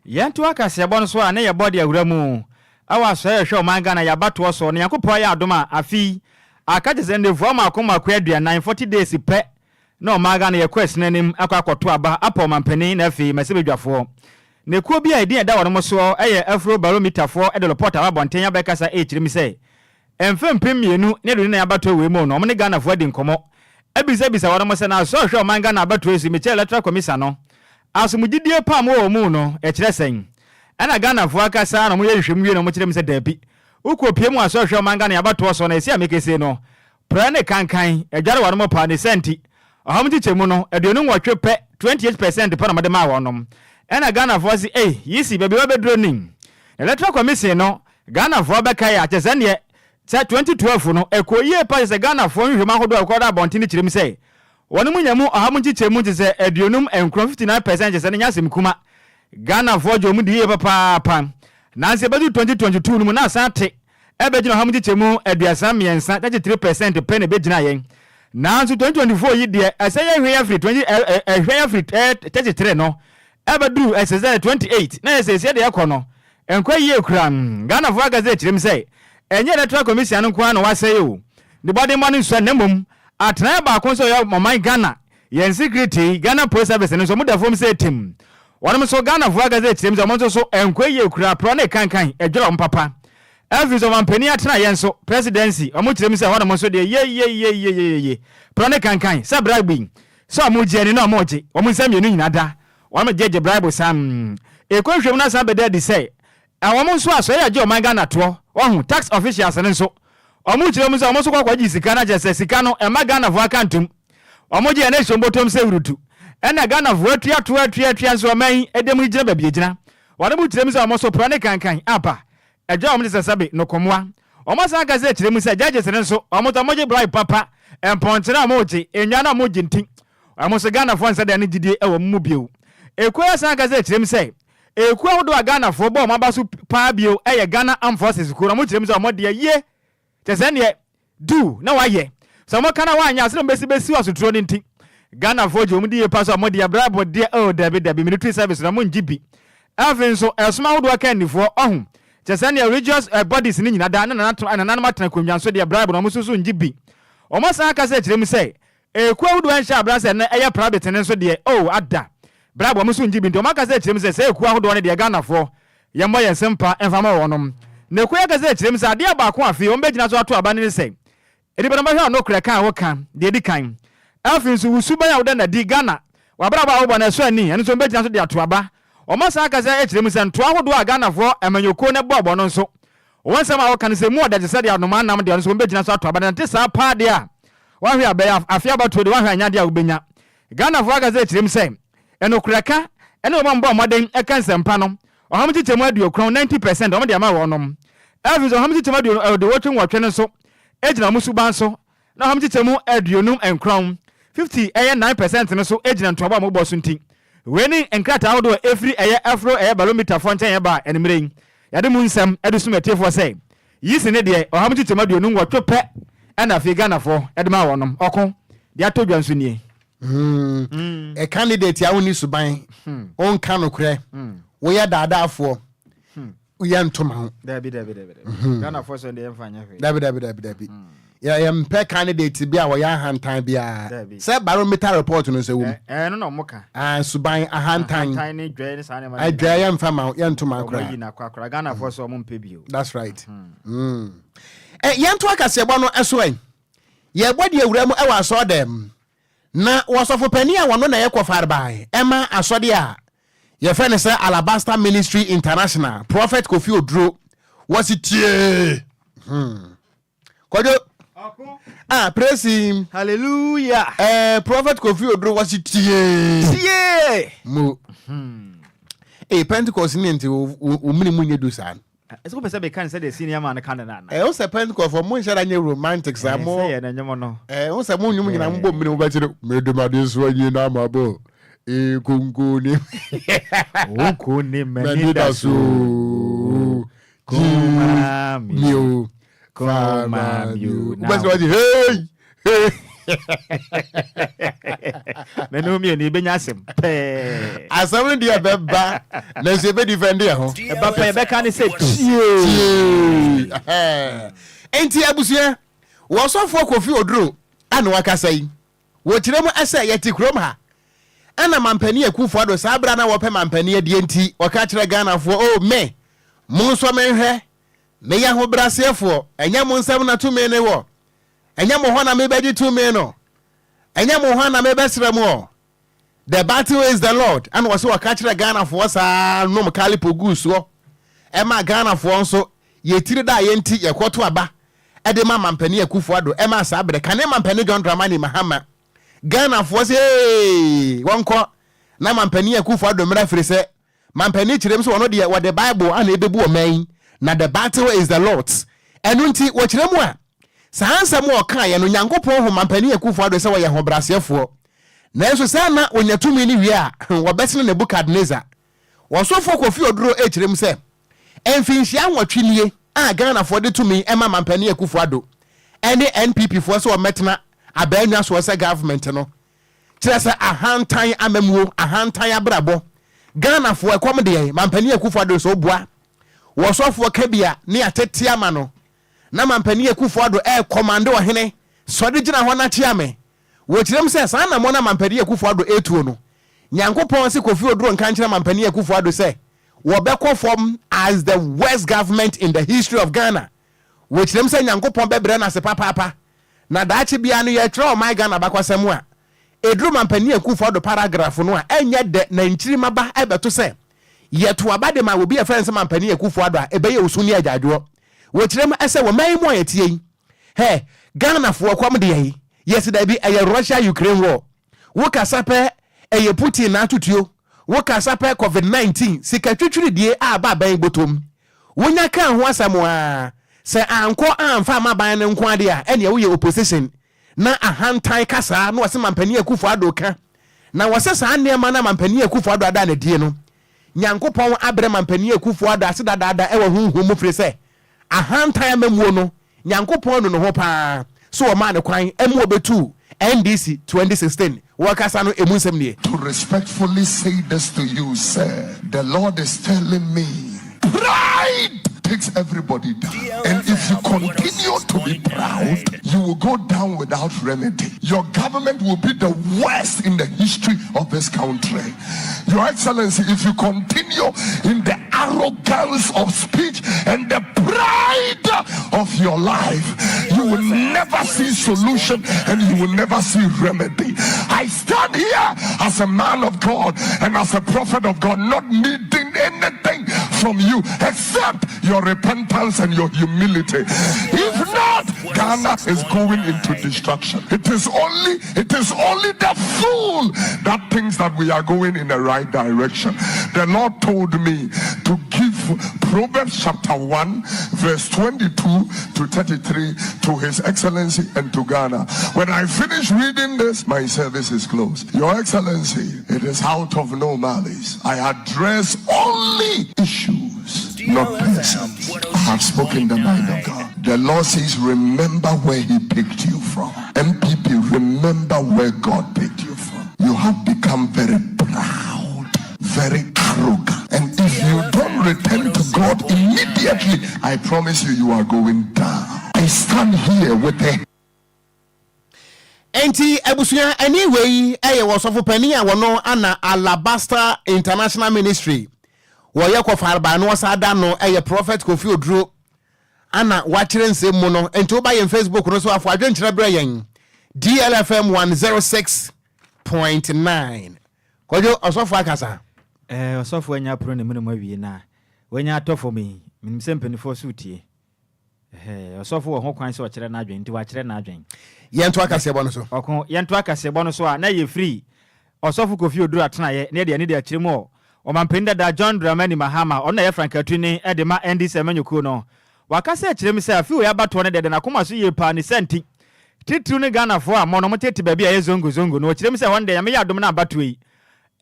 Yɛnto akaseɛbɔ no so a ne yɛbɔ de awura mu ɛwɔ asɔre yɛhwɛ ɔman Ghana yɛabatoɔ so no Nyankopɔn ayɛ adom a afi aka kyerɛ sɛ nnɛfua mmaako mmaako 40, 40 days pɛ na ɔman Ghana yɛkɔ asina anim akɔ akɔto aba apa ɔmampanin na afei mmarahyɛbadwafoɔ. Na ekuo bi a ɛdin ɛda wɔn soɔ ɛyɛ Afro Barometerfoɔ ɛde report aba abɔnten abɛkasa ɛrekyerɛ mu sɛ mfe 2024 abatoɔ wei mu no ɔmo ne Ghanafoɔ adi nkɔmmɔ abisabisa wɔn sɛ na asɔ hwɛ ɔman Ghana abatoɔ yi so mekyɛ Electoral Commission no asomgyidie pam wɔ mu no ɛkyerɛ sɛn ɛna Ghanafoɔ akasa na ɔmo yɛ nhwehwɛmu wie na ɔmo kyerɛ mu sɛ daabi wokɔ pie mu asɔ hwɛ ɔman Ghana abatoɔ so na ɛsi a mekese no prɛ ne kankan adware wɔn mo paa ne sɛnti ɔham nkyekyɛmu no 28 pɛ, 28% pɛ na ɔmode maa wɔnom. Ɛna Ghanafoɔ se ei yisi baabi wɔbɛduro nim Electoral Commission no Ghanafoɔ bɛka yɛ akyɛ sɛ neɛ sɛ 2012 no ɛkɔ yie pa sɛ Ghanafoɔ nhwehwɛmu ahodoɔ a ɛkɔda abɔnten no kyerɛ mu sɛ wɔn mu nya mu ɔha mu nkyekyɛmu te sɛ 59, 59%, kyɛ sɛ ne nya asɛm kuma Ghanafoɔ gye wɔn di yie papaapa. Nanso ɛbɛdu 2022 no mu na asan te ɛbɛgyina ɔha mu nkyekyɛmu 33, 33% pɛ na ɛbɛgyina yɛn. Nanso 2024 yi deɛ ɛsɛ yɛ hwɛ afiri 20 ɛhwɛ afiri 33 no. Ɛbɛduru ɛsɛ sɛ 28 na ɛsɛ sɛ deɛ ɛkɔ no ɛnkɔ yie koraa. Ghanafoɔ aka sɛ kyerɛm sɛ ɛnyɛ Electoral Commission no nko ara na wasɛe o ne bɔdemmɔ no nsua, na mmom atenaeɛ baako nso ɛyɛ ɔman Ghana yɛn security, Ghana Police Service no nso ɔmo da fam sɛ tim. Wɔnom nso, Ghanafoɔ aka sɛ kyerɛm sɛ ɔmo nso so ɛnkɔ yie koraa. Porɔ ne kankan ɛdwerɛ ɔmo papa. Afei nso ɔmampanin atenaeɛ nso, presidency, ɔmo kyerɛm sɛ hɔnom nso deɛ yeyeyeyeyeye, porɔ ne kankan sɛ bribe yi sɛ ɔmo gye ani na ɔmo gye wɔn nsa mmienu nyinaa da wɔn gyegye bribe saa. Ɛkɔ nhwɛmu no asan bɛda adi sɛ wɔn nso asɔre agye ɔman Ghana toɔ wɔho tax officials no nso, ɔmo kyerɛ mu sɛ ɔmo nso kɔ akɔgye sika no akyerɛ sɛ sika no ɛma Ghanafoɔ aka ntom. Ɔmo gye ɛna ehyɛ bɔtɔm sɛ wurutu ɛna Ghanafoɔ atua toɔ atua atua nso ɔman yi ɛdɛm yi gyina baabi egyina. Wɔn mo kyerɛ mu sɛ ɔmo so porɔ ne kankan aba ɛdwa wɔn de sɛ sɛbe nokomoa. Wɔn asan aka sɛ kyerɛ mu sɛ judges no nso, wɔn tɔ wɔn gye bribe papa. Mpɔnkyerɛ a wɔn gye nnwa na wɔn gye nti wɔn nso Ghanafoɔ nsa dan ne gyidie ɛwɔ wɔn mu bio. Ekuo yi asan aka sɛ kyerɛ mu sɛ ekuo ahodoɔ a Ghanafoɔ bɔ wɔn aba so paa bio ɛyɛ Ghana Armed Forces kuo na wɔn kyerɛ mu sɛ wɔn deɛ yie kyɛ sɛ neɛ do na wayɛ sɛ wɔn ka na wanyɛ asɛm bɛsi bɛsi asoturo no nti Ghanafoɔ gye wɔn di yie pa so. Wɔn deɛ bribe deɛ, oh dabi dabi, military service na wɔn ngye bi. Afei nso ɛsom ahodoɔ kannifoɔ ɔho kyɛ sɛ neɛ religious bodies ne nyina da ne nananom atena akonnwa nso deɛ, bribe na wɔn nso so ngye bi. Wɔn asan aka sɛ kyerɛ mu sɛ ekuo ahodoɔ nhyɛ abra sɛ no ɛyɛ private ne nso deɛ, oh ada bribe wɔn nso ngye bi. Nti wɔn aka sɛ kyerɛ mu sɛ sɛ ekuo ahodoɔ no deɛ, Ghanafoɔ yɛmmɔ yɛn nsɛm pa mfa ma wɔnom. Na ekuo yi aka sɛ kyerɛ mu sɛ adeɛ baako afei wɔn bɛgyina so ato aba no ne sɛ nnipa no bɛhwɛ ɔno ka a woka deɛ di kan. Afei nso wo suban a woda nadi Ghana wabrabɔ a wobɔ no ɛso ani, ɛno nso wɔbɛgyina so de ato aba. Wɔn asan aka sɛ ɛkyerɛ mu sɛ ntoa ahodoɔ a Ghanafoɔ amanyɔkuo no bɔɔbɔ no nso, wɔn nsɛm a wɔka no sɛ mu ɔda te sɛ deɛ anomaa nam deɛ, ɔno nso wɔbɛgyina so ato aba. Na nte saa paa deɛ a wahwɛ abɛyɛ afe abatoɔ deɛ wahwɛ anya deɛ a wobɛnya. Ghanafoɔ aka sɛ kyerɛ mu sɛ ɛnokorɛ ka ɛne wɔn a mbɔ mmɔden ɛka nsɛmpa no, 90% 90% wɔn de ama wɔnom. Afei nso 188 no nso gyina wɔn suban so, na 59% 50.9% no so gyina ntoabɔ a wɔbɔ so. Nti wei ne nkrataa ahodoɔ a ɛfiri ɛyɛ Afro ɛyɛ Barometer foɔ nkyɛn ɛba a animmerɛ yi yɛde mu nsɛm de som atiefoɔ sɛ yi si ne deɛ 158 pɛ ɛna afei Ghanafoɔ ɛde ma wɔnom. Ɔko deɛ atɔ dwa nso nie. A candidate a wonni suban, wonka nokorɛ, woyɛ daadaafoɔ, woyɛ ntoma ho. Dabi dabi dabi dabi, Ghanafoɔ sɛ deɛ yɛmfa nyɛ hwee. Dabi dabi dabi dabi, yɛmpɛ candidate bi a wɔyɛ ahantan biara. Dabi. Sɛ barometer report no sɛ wɔ mu. Ɛno na ɔmo ka. Ah, suban, ahantan. Ahantan ne dwɛ ne saa nneɛma no. Adwa yɛmfa ma yɛntoma ɔmo koraa. Yi na akora Ghanafoɔ sɛ ɔmo mpɛ bio. That's right. Yɛnto akaseɛbɔ no ɛso ɛ yɛbɔ deɛ wura mu ɛwɔ asɔɔ dɛm na wɔsɔfo panin a wɔno na yɛkɔ farebae ɛma asɔde a yɛfrɛ no sɛ Alabaster Ministry International, Prophet Kofi Oduro, wɔsi tie. Kwadwo ah, praise Hallelujah. Prophet Kofi Oduro wɔsi tie. Tie. Mo Pentecost ne nti wo mene mu nyɛ du saa. Ɛsɛ wopɛ sɛ meka ne sɛdeɛ senior man no ka ne no ana? Wo sɛ Pentecost fo mo nhyɛ da nyɛ romantic saa mo. Sɛ yɛ n'anwom no. Wo sɛ mo nnwom nyinaa mo bɔ mmiri mo bɛkyerɛ mede made so anyi na ma bɔ konko ne. Oko ne m'ani da so koma mi o koma mi o. Wobɛsɛ wɔgye hey hey. Mene wo mmienu yɛbɛnya asɛm pɛɛ. Asɛm no deɛ ɛbɛba nanso yɛbɛdi fɛnde ɛ ho. Ɛba pɛ yɛbɛka ne sɛ tie. Tie. Enti abusua, wɔsɔfoɔ Kofi Oduro ana wakasa yi, wɔkyerɛ mu sɛ yɛte kurom ha ɛna mampanin Akufo Addo saa berɛ a na wɔpɛ mampanin adie nti wɔka kyerɛ Ghanafoɔ, o me mo nsɔ menhwɛ, meyɛ ahobrɛaseɛfoɔ, ɛnyɛ mo nsɛm na tumi ne wɔ, ɛnyɛ mo hɔ na mebɛgye tumi no, ɛnyɛ mo hɔ na mebɛsrɛ mo ɔ, the battle is the Lord. Ɛna wɔsɛ wɔka kyerɛ Ghanafoɔ saa nom kalipo guu soɔ ɛma Ghanafoɔ nso yɛtiri da a yɛnti yɛkɔto aba ɛde ma mampanin Akufo Addo ɛma saa berɛ kane mampanin John Dramani Mahama. Ghanafoɔ sɛ ee wɔnkɔ na mampanin Akufo Addo mmra firi sɛ mampanin kyerɛ mu sɛ ɔno deɛ wɔde Bible ana ɛbɛbu ɔman yi na the battle is the Lord's. Ɛno nti wɔkyerɛ mu a saa nsɛm a ɔkaeɛ no, Nyankopɔn ho mampanin Akufo Addo sɛ wɔyɛ ahobrɛaseɛfoɔ, nanso sɛ na wɔnya tumi no wie a wɔbɛsene Nebukadnezar. Wɔsɔfoɔ Kofi Oduro kyerɛ mu sɛ mfinhyia 8 nie a Ghanafoɔ de tumi ma mampanin Akufo Addo ne NPP foɔ sɛ wɔmmɛtena abaanwa soɔ sɛ government no, kyerɛ sɛ ahantan amamuo, ahantan abrabɔ. Ghanafoɔ ɛkɔm de yɛn, Mampanin Akufo Addo sɛ ɔbua wɔ sɔfoɔ ka bi a ne yɛatete ama no na Mampanin Akufo Addo ɛrekɔmande ɔhene sɔre gyina hɔ na kyea me. Wɔkyerɛm sɛ saa anammɔn a Mampanin Akufo Addo ɛretuo no, Nyankopɔn se Kofi Oduro nka nkyerɛ Mampanin Akufo Addo sɛ wɔbɛkɔ fam as the worst government in the history of Ghana. Wɔkyerɛm sɛ Nyankopɔn bɛbrɛ no ase papaapa na daakye biara no yɛretwerɛ ɔman Ghana abakɔsɛm a, ɛduru Mampanin Akufo Addo paragraph no a, ɛnyɛ dɛ na nkyirimma ba bɛto sɛ yɛto aba de ma obi a yɛfrɛ no sɛ Mampanin Akufo Addo a, ɛbɛyɛ osu ne agyaadwoɔ. Wɔkyerɛm sɛ wɔ man yi mu a yɛteɛ yi, hɛ, Ghanafoɔ kɔm de yɛn, yɛse dabi, ɛyɛ Russia Ukraine war. Wo kasa pɛ ɛyɛ Putin na ato tuo, wo kasa pɛ covid 19 sika twitwiridie a aba abɛn bɔtɔm. Wo nya kaa ho asɛm aa, sɛ ankɔ amfa amma aban no nko adeɛ a, ɛneɛ wo yɛ opposition. Na ahantan kasaa na wɔse Mampanin Akufo Addo ka. Na wɔse saa nneɛma no a Mampanin Akufo Addo ada no adie no, Nyankopɔn abrɛ Mampanin Akufo Addo ase dadaada wɔ honhom mu firi sɛ ahantan amammuo no Nyankopɔn anu ne ho paa so wɔmaa no kwan ma ɔbɛtuu NDC 2016. Wɔkasa no ɛmu nsɛm nie. To respectfully say this to you sir, the Lord is telling me pride takes everybody down and if you continue to be proud you will go down without remedy. Your government will be the worst in the history of this country. Your Excellency, if you continue in the arrogance of speech and the pride of your life, you will never see solution and you will never see remedy. I stand here as a man of God and as a prophet of God, not needing anything from you except your repentance and your humility. If not, Ghana is going into destruction. It is only it is only the fool that thinks that we are going in the right direction. The Lord told me to give Proverbs chapter 1 verse 22 to 33 to His Excellency and to Ghana. When I finish reading this, my service is closed. Your Excellency, it is out of no malice. I address only issues, not persons. I have spoken the mind of God. The Lord says, remember where He picked you from. NPP, remember where God picked you from. You have become very proud, very arrogant. And if you don't return to God immediately, I promise you, you are going down. I stand here with a Enti abusua ɛne wei ɛyɛ wɔ sɔfo panin a wɔno ana Alabaster International Ministry wɔyɛ kɔfarebaa no wɔsa da no ɛyɛ Prophet Kofi Oduro ana wakyerɛ nsɛm mu no. Enti woba yɛn Facebook no so afo adwenkyerɛ brɛ yɛn DLFM 106.9. Kwadwo ɔsɔfo akasa. Eh, ɔsɔfo anya apono ne mene mu awie na wanya atɔ fam yi, menim sɛ mpanimfoɔ so retie. Ɛhɛɛ, ɔsɔfo wɔ ho kwan sɛ ɔkyerɛ n'adwene, nti wakyerɛ n'adwene. Yɛntoa kaseɛbɔ no so. Ɔko, yɛntoa kaseɛbɔ no so a na yɛfiri Ɔsɔfo Kofi Oduro atenaeɛ na yɛde ani de akyerɛ mu wɔ Ɔmanpanin dada John Dramani Mahama, ɔno na ɛyɛ frankaatuni de ma NDC amanyɔkuo no. Wakasa akyerɛ mu sɛ afe wei abatoɔ no deɛ ɛda n'akoma so yie paa ne saa nti, titiriw ne Ghanafoɔ a mɔ no wɔtete baabi a ɛyɛ zongo zongo no, ɔkyerɛ mu sɛ ɛhɔ no deɛ Nyame yɛ adom na abatoɔ yi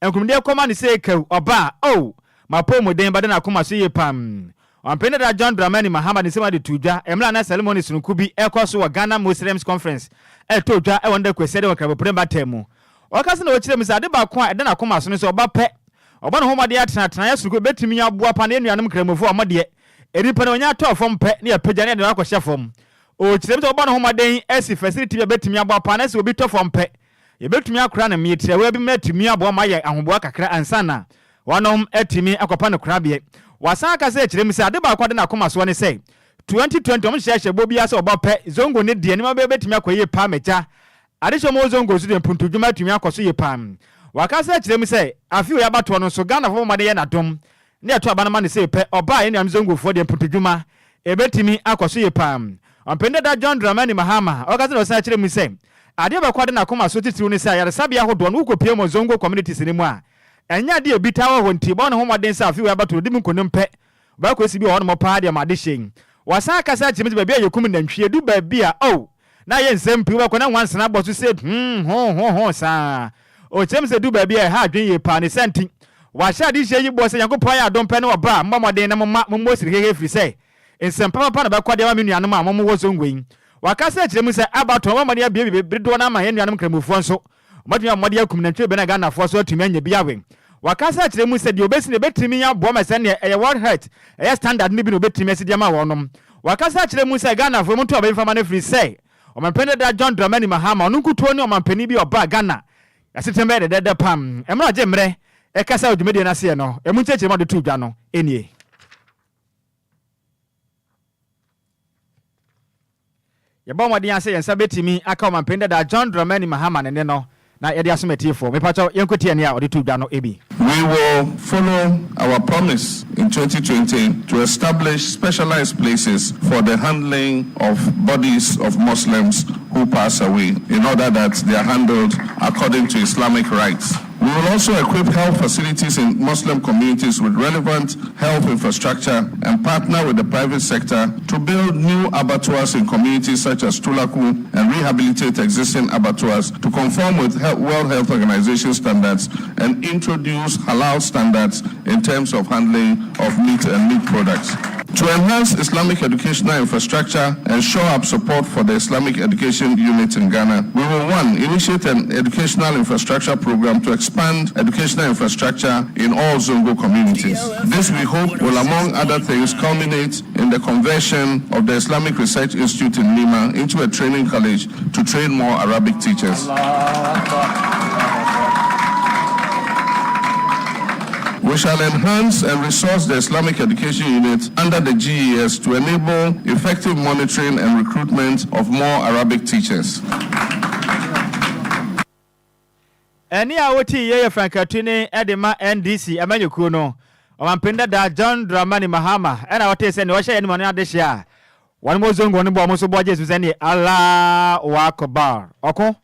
Nkunimdie kɔma no sei kaw, ɔba a, oh! M'apɔwmuden bɛda n'akoma so yie pam. Ɔmampanin dada John Dramani Mahama de nsɛm ade too dwa mmerɛ a na ceremony sononko bi rekɔ so wɔ Ghana Muslims Conference a ɛtɔɔ dwa wɔ nnɛ Kwasiada wɔ Nkramoprem Batam mu. Ɔkasa na ɔkyerɛɛ mu sɛ ade baako a ɛda n'akoma so ne sɛ ɔba pɛ, ɔbɔ ne ho mmɔden atena atenaeɛ sononko bi bɛtumi aboa pa na yɛn nuanom Nkramofo a wɔn deɛ nnipa no wɔnya atɔɔ fam pɛ na yɛapagya na yɛde no akɔhyɛ fam. Ɔkyerɛɛ mu sɛ ɔbɔ ne ho mmɔden asi facility bi a ɛbɛtumi aboa pa na sɛ obi tɔ fam pɛ Yebetumi akora no mmere tiawa bi ma atumi aboa ma ayɛ ahoboa kakra ansa na wɔanom atumi akɔpa no korabea. Wasan aka sɛ kyerɛ mu sɛ ade baako a ɔde n'akoma soɔ ne sɛ 2020 wɔn nhyehyɛe hyɛ bɔ biara sɛ ɔba pɛ Zongo ne deɛ nneɛma bɛtumi akɔ yie paa m'agya adehyɛ wɔn wɔ Zongo nso deɛ mpuntudwuma atumi akɔ so yie paa. Wakasa kyerɛ mu sɛ afe wei abatoɔ no nso Ghanafoɔ bɔ mmɔden yɛ n'adom na yɛto aba no ma no sei pɛ, ɔbaa yɛn nuanom Zongofoɔ deɛ mpuntudwuma ɛbɛtumi akɔ so yie paa. Ɔmpanin dada John Dramani Mahama ɔkasa na ɔsan kyerɛ mu sɛ, adeɛ baako a ɛda n'akoma so titiriw ne sɛ ayaresabea ahodoɔ no wokɔpue mu wɔ Zongo communities no mu a, ɛnyɛ adeɛ a ebi taa wɔ hɔ nti bɔ ne ho mmɔden sɛ afe wei abatoɔ no ɔdi mu nkonim pɛ ɔbɛkɔsi bi wɔ hɔnom paa de ama adehyeɛ yi. Wasan akasa akyerɛ mu sɛ baabi a yɛkum nantwie du baabi a oh! Na ayɛ nsɛm pii, wobɛkɔ na nwansena abɔ so sɛ hmm, ho, ho, ho saa. Ɔkyerɛ mu sɛ ɛduru baabi a ɛha adwene yie paa. Ne saa nti, wahyɛ adesua yi bɔ sɛ, Nyankopɔn ayɛ adom pɛ ne ɔba a, mommɔ mmɔden na momma mommɔ siri hehe ɛfiri sɛ nsɛm papapa na ɔbɛkɔ de ama me nuanom a wɔwɔ Zongo yi. Wakasa akyerɛ mu sɛ abatoɔ no, wɔbɔ mmɔden abuebue bere dodoɔ no ama yɛn nuanom Nkramofoɔ nso. Wɔatumi abɔ mmɔden akum nantwie bɛn a Ghanafoɔ nso atumi anya bi awe. Wakasa akyerɛ mu sɛ deɛ ɔbɛsi no ɛbɛtumi aboa ma sɛdeɛ ɛyɛ World Health ɛyɛ standard no bi na ɔbɛtumi asi de ama wɔnom. Wakasa akyerɛ mu sɛ Ghanafoɔ monto aba yi mfa ma no ɛfiri sɛ Ɔmanpanin dada John Dramani Mahama ɔno nkutoo ne ɔmanpanin bi a ɔbaa Ghana asetena bɛyɛ dɛdɛɛdɛ pam. Mmerɛ a ɔgye mmerɛ ɛkasa wɔ dwumadie no aseɛ no, ɛmu nkyerɛkyerɛmu a ɔde too dwa no nie. Yɛbɔ mmɔden ara sɛ yɛn nsa bɛtumi aka Ɔmanpanin dada John Dramani Mahama ne nne no na yɛde asom atiefoɔ. Mepakyɛw, yɛnkɔtie ɛnne a ɔde too dwa no bi. We will follow our promise in 2020 to establish specialized places for the handling of bodies of Muslims who pass away in order that they are handled according to Islamic rites. We will also equip health facilities in Muslim communities with relevant health infrastructure and partner with the private sector to build new abattoirs in communities such as Tulaku and rehabilitate existing abattoirs to conform with World Health Organization standards and introduce halal standards in terms of handling of meat and meat products. To enhance Islamic educational infrastructure and shore up support for the Islamic Education Unit in Ghana, we will one, initiate an educational infrastructure program to expand educational infrastructure in all Zongo communities. This, we hope, will, among other things, culminate in the conversion of the Islamic Research Institute in Nima into a training college to train more Arabic teachers. We shall enhance and resource the Islamic Education Unit under the GES to enable effective monitoring and recruitment of more Arabic teachers. Ɛnne a wotii yei yɛ frankatuni de ma NDC amanyɔkuo no Ɔmanpanin dada John Dramani Mahama ɛna ɔtee sɛ nea ɔhyɛ yɛn anim no adehye a wɔn wɔ Zongo no bɔ wɔn so bɔ gye so sɛ ne Allahu Akbar ɔko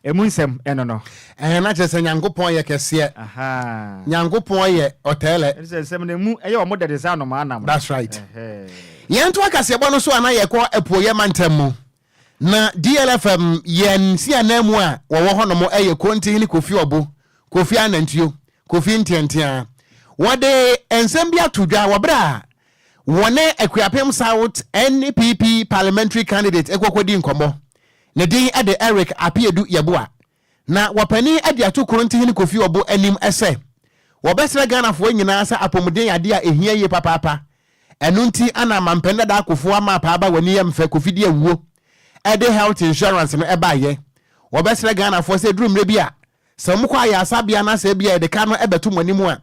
Emu nsɛm ɛno no. Ɛhɛn, na kyerɛ sɛ Nyankopɔn yɛ kɛseɛ. Ahaa. Nyankopɔn yɛ ɔtɛɛlɛ. Ɛne sɛ nsɛm no emu ɛyɛ wɔn dɛ te sɛ anomaa nam no. That's right. Ɛhɛɛ. Yɛntoa kaseɛbɔ no so a na yɛkɔ Apueeɛ mantam mu. Na DLFM yɛn nsiananmu a wɔwɔ hɔnom yɛ Kontihene Kofi Ɔbo, Kofi Anantuo, Kofi Nteanteaa. Wɔde nsɛm bi ato dwa wɔ berɛ a wɔne Akuapem South NPP parliamentary candidate kɔkɔdi nkɔmmɔ. Ne din de Eric Apiedu Yeboah. Na wɔpanin de ato Korontihene Kofi Obo anim sɛ wɔbɛsrɛ Ghanafoɔ nyinaa sɛ apɔmuden yɛ adeɛ a ɛhia yie papaapa. Ɛno nti na Mampanin Dada Akuffo ama Apaaba W'ani Yɛ Mfɛ Kofi di awuo de health insurance no baeɛ. Wɔbɛsrɛ Ghanafoɔ sɛ ɛduru mmerɛ bi a sɛ wɔkɔ ayaresabea na sɛ ebia yɛde ka no bɛto mo anim a,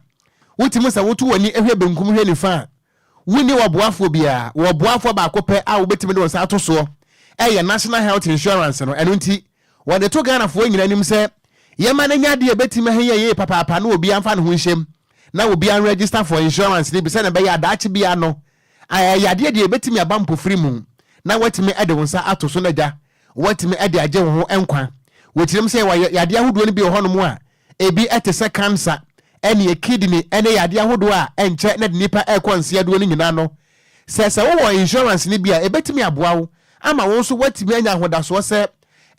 wotumi sɛ woto w'ani hwɛ benkum hwɛ nifa a, Wonni ɔboafoɔ biara. Wɔ ɔboafoɔ baako pɛ a wobɛtumi de wo nsa ato soɔ, ɛyɛ National Health Insurance no. Ɛno nti, wɔde to Ghanafoɔ nyinaa anim sɛ yɛmma no nyɛ adeɛ a ɛbɛtumi ahia yie papaapa na obiara mfa ne ho nhyɛm na obiara nregister for insurance no bi sɛdeɛ ɛbɛyɛ a daakye biara no yadeɛ deɛ ɛbɛtumi aba mpofiri mu na woatumi de wo nsa ato so na agya woatumi de agye wo ho nkwa. Wɔkyerɛm sɛ yɛwɔ yadeɛ ahodoɔ no bi wɔ hɔnom a Ebi te sɛ kansa, ɛneɛ kidney ne yadeɛ ahodoɔ a ɛnkyɛ na de nipa rekɔ nseadoɔ no nyinaa no, sɛ sɛ wowɔ insurance no bi a, ɛbɛtumi aboa wo ama wo nso woatumi anya ahodasoɔ sɛ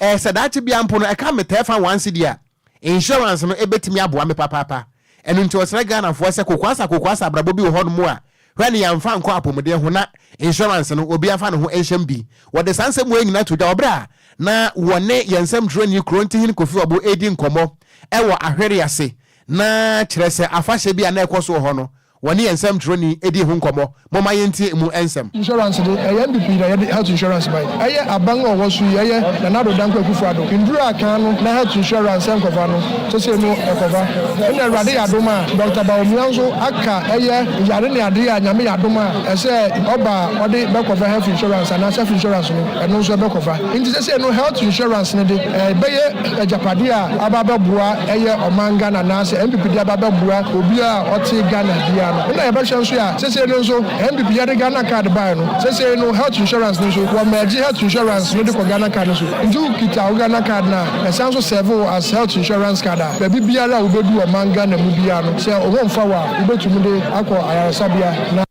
ɛɛ sɛ daakye biara mpo no ɛka me tɛɛfa one cedi a, insurance no ɛbɛtumi aboa me papaapa. Ɛno nti ɔsrɛ Ghanafoɔ sɛ kokoasa kokoasa abrabɔ bi wɔ hɔnom a, hwɛ ne yɛamfa ankɔ apɔmuden ho na insurance no obiara mfa ne ho nhyɛm bi. Wɔde saa nsɛm wei nyinaa to dwa wɔ berɛ a na wɔne yɛn nsɛmtwerɛni Kurontihene Kofi Ɔbo redi nkɔmmɔ wɔ Ahwere ase na kyerɛ sɛ afahyɛ bi a na ɛkɔ so wɔ hɔ no, wɔne yɛn nsɛmtwerɛni dii ho nkɔmmɔ. Momma yɛntie emu nsɛm. Insurance de, ɛyɛ NPP na yɛde health insurance bae. Ɛyɛ aban a ɔwɔ so yi, ɛyɛ Nana Addo Dankwa Akufo Addo. Nduru a kan no na health insurance ɛnkɔva no, sesei no ɛkɔva. Ɛna Awurade yɛ adom a, Doctor Bawumia nso aka ɛyɛ yare ne adeɛ a Nyame yɛ adom a ɛsɛ ɔba a ɔde bɛkɔva health insurance anaa self insurance no, ɛno nso ɛbɛkɔva. Nti sesei no health insurance no de, ɛbɛyɛ agyapadeɛ a aba abɛboa ɛyɛ ɔman Ghana anaasɛ NPP de aba abɛboa obiara a ɔte Ghana biara no. Ɛna yɛbɛhwɛ nso a, sesei no nso NPP yɛde Ghana card bae no, sesei no health insurance no nso wɔ merge health insurance no de kɔ Ghana card no so. Nti wo kita wo Ghana card no a, ɛsan nso serve wo as health insurance card a, baabi biara a wobɛdu ɔman Ghana mu biara no, sɛ wo ho mfa wo a, wobɛtumi de akɔ ayaresabea na.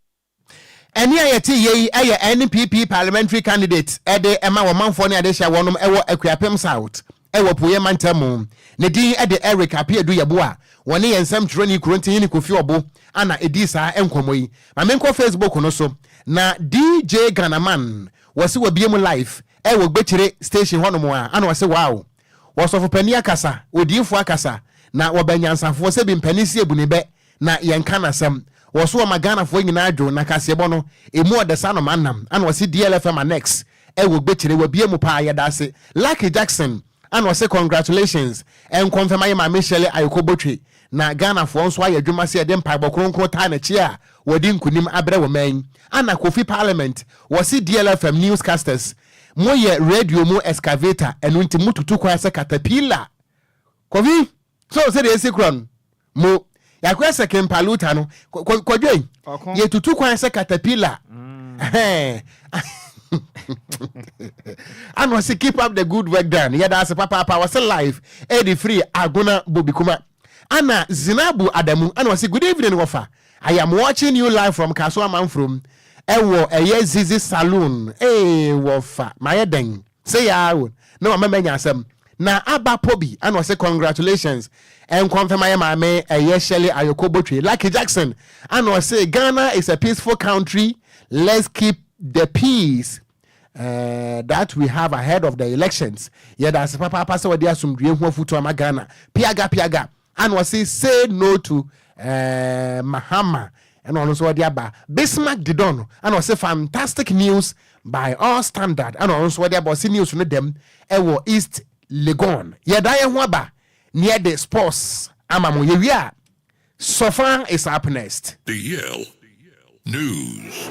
Ɛnne a yɛte yei yɛ NPP parliamentary candidate de ma ɔmanfoɔ ne adehyeɛ a wɔnom wɔ Akuapem South wɔ Apueɛ mantam mu. Ne din de Eric Apeadu Yeboah. Wɔne yɛn nsɛmtwerɛni Kurontihene Kofi Ɔbo ana ɛdii saa nkɔmmɔ yi. Ma menkɔ Facebook no so na DJ Ghanaman wɔse wabue mu live wɔ Gbekyire station hɔnom a ana ɔse wow. Ɔsɔfopanin akasa, odiyifoɔ akasa. Na wɔbɛ nyansafoɔ sɛ bi mpanin si ebu ne bɛ na yɛnka n'asɛm. Wɔ so wɔma Ghanafoɔ nyinaa dwo na kaseɛbɔ no emu ɔdɛ sa nom anam ana ɔse DLFM annex ɛwɔ Gbekyire wabie mu paa yɛdaase. Lucky Jackson ana ɔse congratulations ɛnkɔ mfɛma yɛ maame Shirley Ayoko Botwe na Ghanafoɔ nso ayɛ adwuma sɛ yɛde mpaebɔ kronkron taa n'akyi a wɔde nkunim abrɛ wɔ man yi. Ana Kofi Parliament wɔse DLFM newscasters moyɛ radio mu excavator ɛno nti motutu kwan sɛ caterpillar. Kofi, so sɛdeɛ ɛsi korɔ no, mo yɛakɔyɛ sɛ kempaluta no, kɔdwei, yɛtutu kwan sɛ caterpillar. Mm. Ana ɔse keep up the good work done. Yɛda ase papaapa. Wɔse live ɛde firi Agona Bobikuma. Ana Zinabu Adamu ana ɔse good evening wɔfa. I am watching you live from Kasoa Manfrom ɛwɔ ɛyɛ Zizi Saloon. Ee wɔfa mayɛ dɛn sɛ yaa o na wama manya asɛm. Na aba Pobi ana ɔse congratulations ɛnkɔ mfɛma yɛ maame ɛyɛ Shirley Ayoko Botwe. Lucky Jackson ana ɔse Ghana is a peaceful country, let's keep the peace that we have ahead of the elections. Yɛda ase papaapa sɛ wɔde asomdwie ho afutu ama Ghana. Piaga Piaga ana ɔse say no to Mahama ɛna ɔno nso wɔde aba. Bismarck Didon ana ɔse fantastic news by all standard ɛna ɔno nso wɔde aba. Ɔse news no dɛm ɛwɔ East Legon. Yɛda yɛn ho aba ne yɛde sports ama mo. Yɛwie a, Sɔfa is up next. DL News.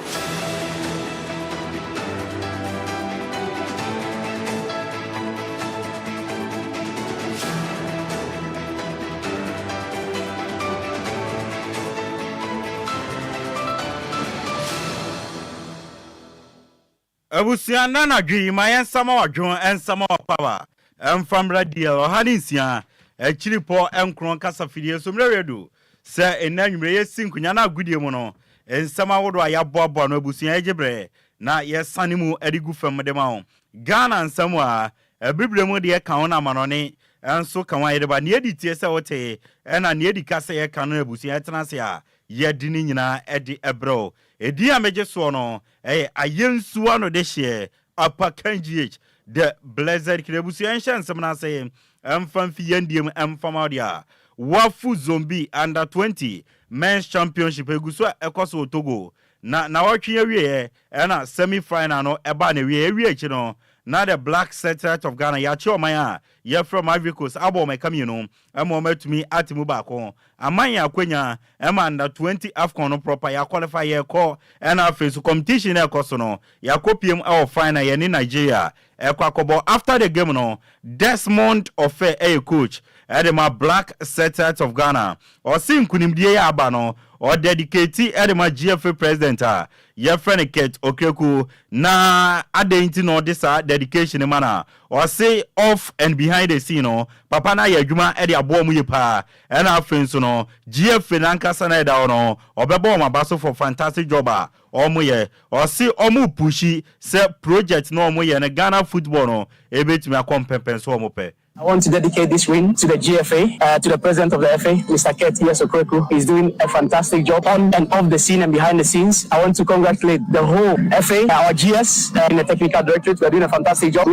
Abusua, nna anadwo yi, ma yɛnsama w'adwen, ɛnsama w'akwaaba, ɛmfa mmra DL 106 akyiripɔ nkron kasafidie so mmerɛ redu sɛ nnɛ anwummerɛ yɛsi nkonya no agodie mu no nsɛm ahodoɔ a yɛaboaboa no abusua yɛgye berɛ na yɛsane mu de gu fam de ma wo. Ghana nsɛm a abibire mu deɛ ka ho na amanɔne nso ka ho a yɛde ba. Nea ɛdi tie sɛ wote ɛna nea ɛdi ka sɛ yɛka no abusua yɛtena ase a yɛde ne nyinaa de brɛ wo. Edin a megye soɔ no ɛyɛ Ayensuwa no dehyeɛ Apakan GH The Blessed King. Abusua yɛnhyɛ nsɛm no ase mfa mfi yɛn deɛ mu mfa ma wo deɛ a Wafu Zombi Under 20 Men's Championship egu so a ɛkɔ so wɔ Togo na nawɔtwe awieɛ ɛna semi final no ɛbaa n'awieɛ. Ɛwie akyi no na The Black Satellite of Ghana yɛakye ɔman a yɛfrɛ wɔn Ivory Coast abɔ wɔn ɛka mmienu ma wɔn atumi ate mu baako ama yɛn akwanya ma under 20 AFCON no proper yɛ qualify yɛkɔ ɛna afei so competition na ɛkɔ so no yɛakɔ piem ɛwɔ final yɛne Nigeria ɛkɔ akɔbɔ. After the game no, Desmond Ofei ɛyɛ coach ɛde ma Black Satellite of Ghana. Ɔse nkunimdie yɛ aba no ɔdedicate ɛde ma GFA president a yɛfrɛ no Kurt Okraku. Na adɛn nti na ɔde saa dedication ma na ɔse off and behind the scene no papa no ayɛ adwuma ɛde aboa mu yie paa ɛna afei nso no GFA nankasa na ɛda hɔ no ɔbɛbɔ wɔn aba so for fantastic job a ɔmo yɛ. Ɔse ɔmo push sɛ project na ɔmo yɛ no Ghana football no ebetumi akɔ mpɛmpɛn so ɔmo pɛ. I want to dedicate this win to the GFA, to the president of the FA, Mr. Kurt E.S. Okraku. He's doing a fantastic job on and off the scene and behind the scenes. I want to congratulate the whole FA, our GS in the technical directorate. We're doing a fantastic job.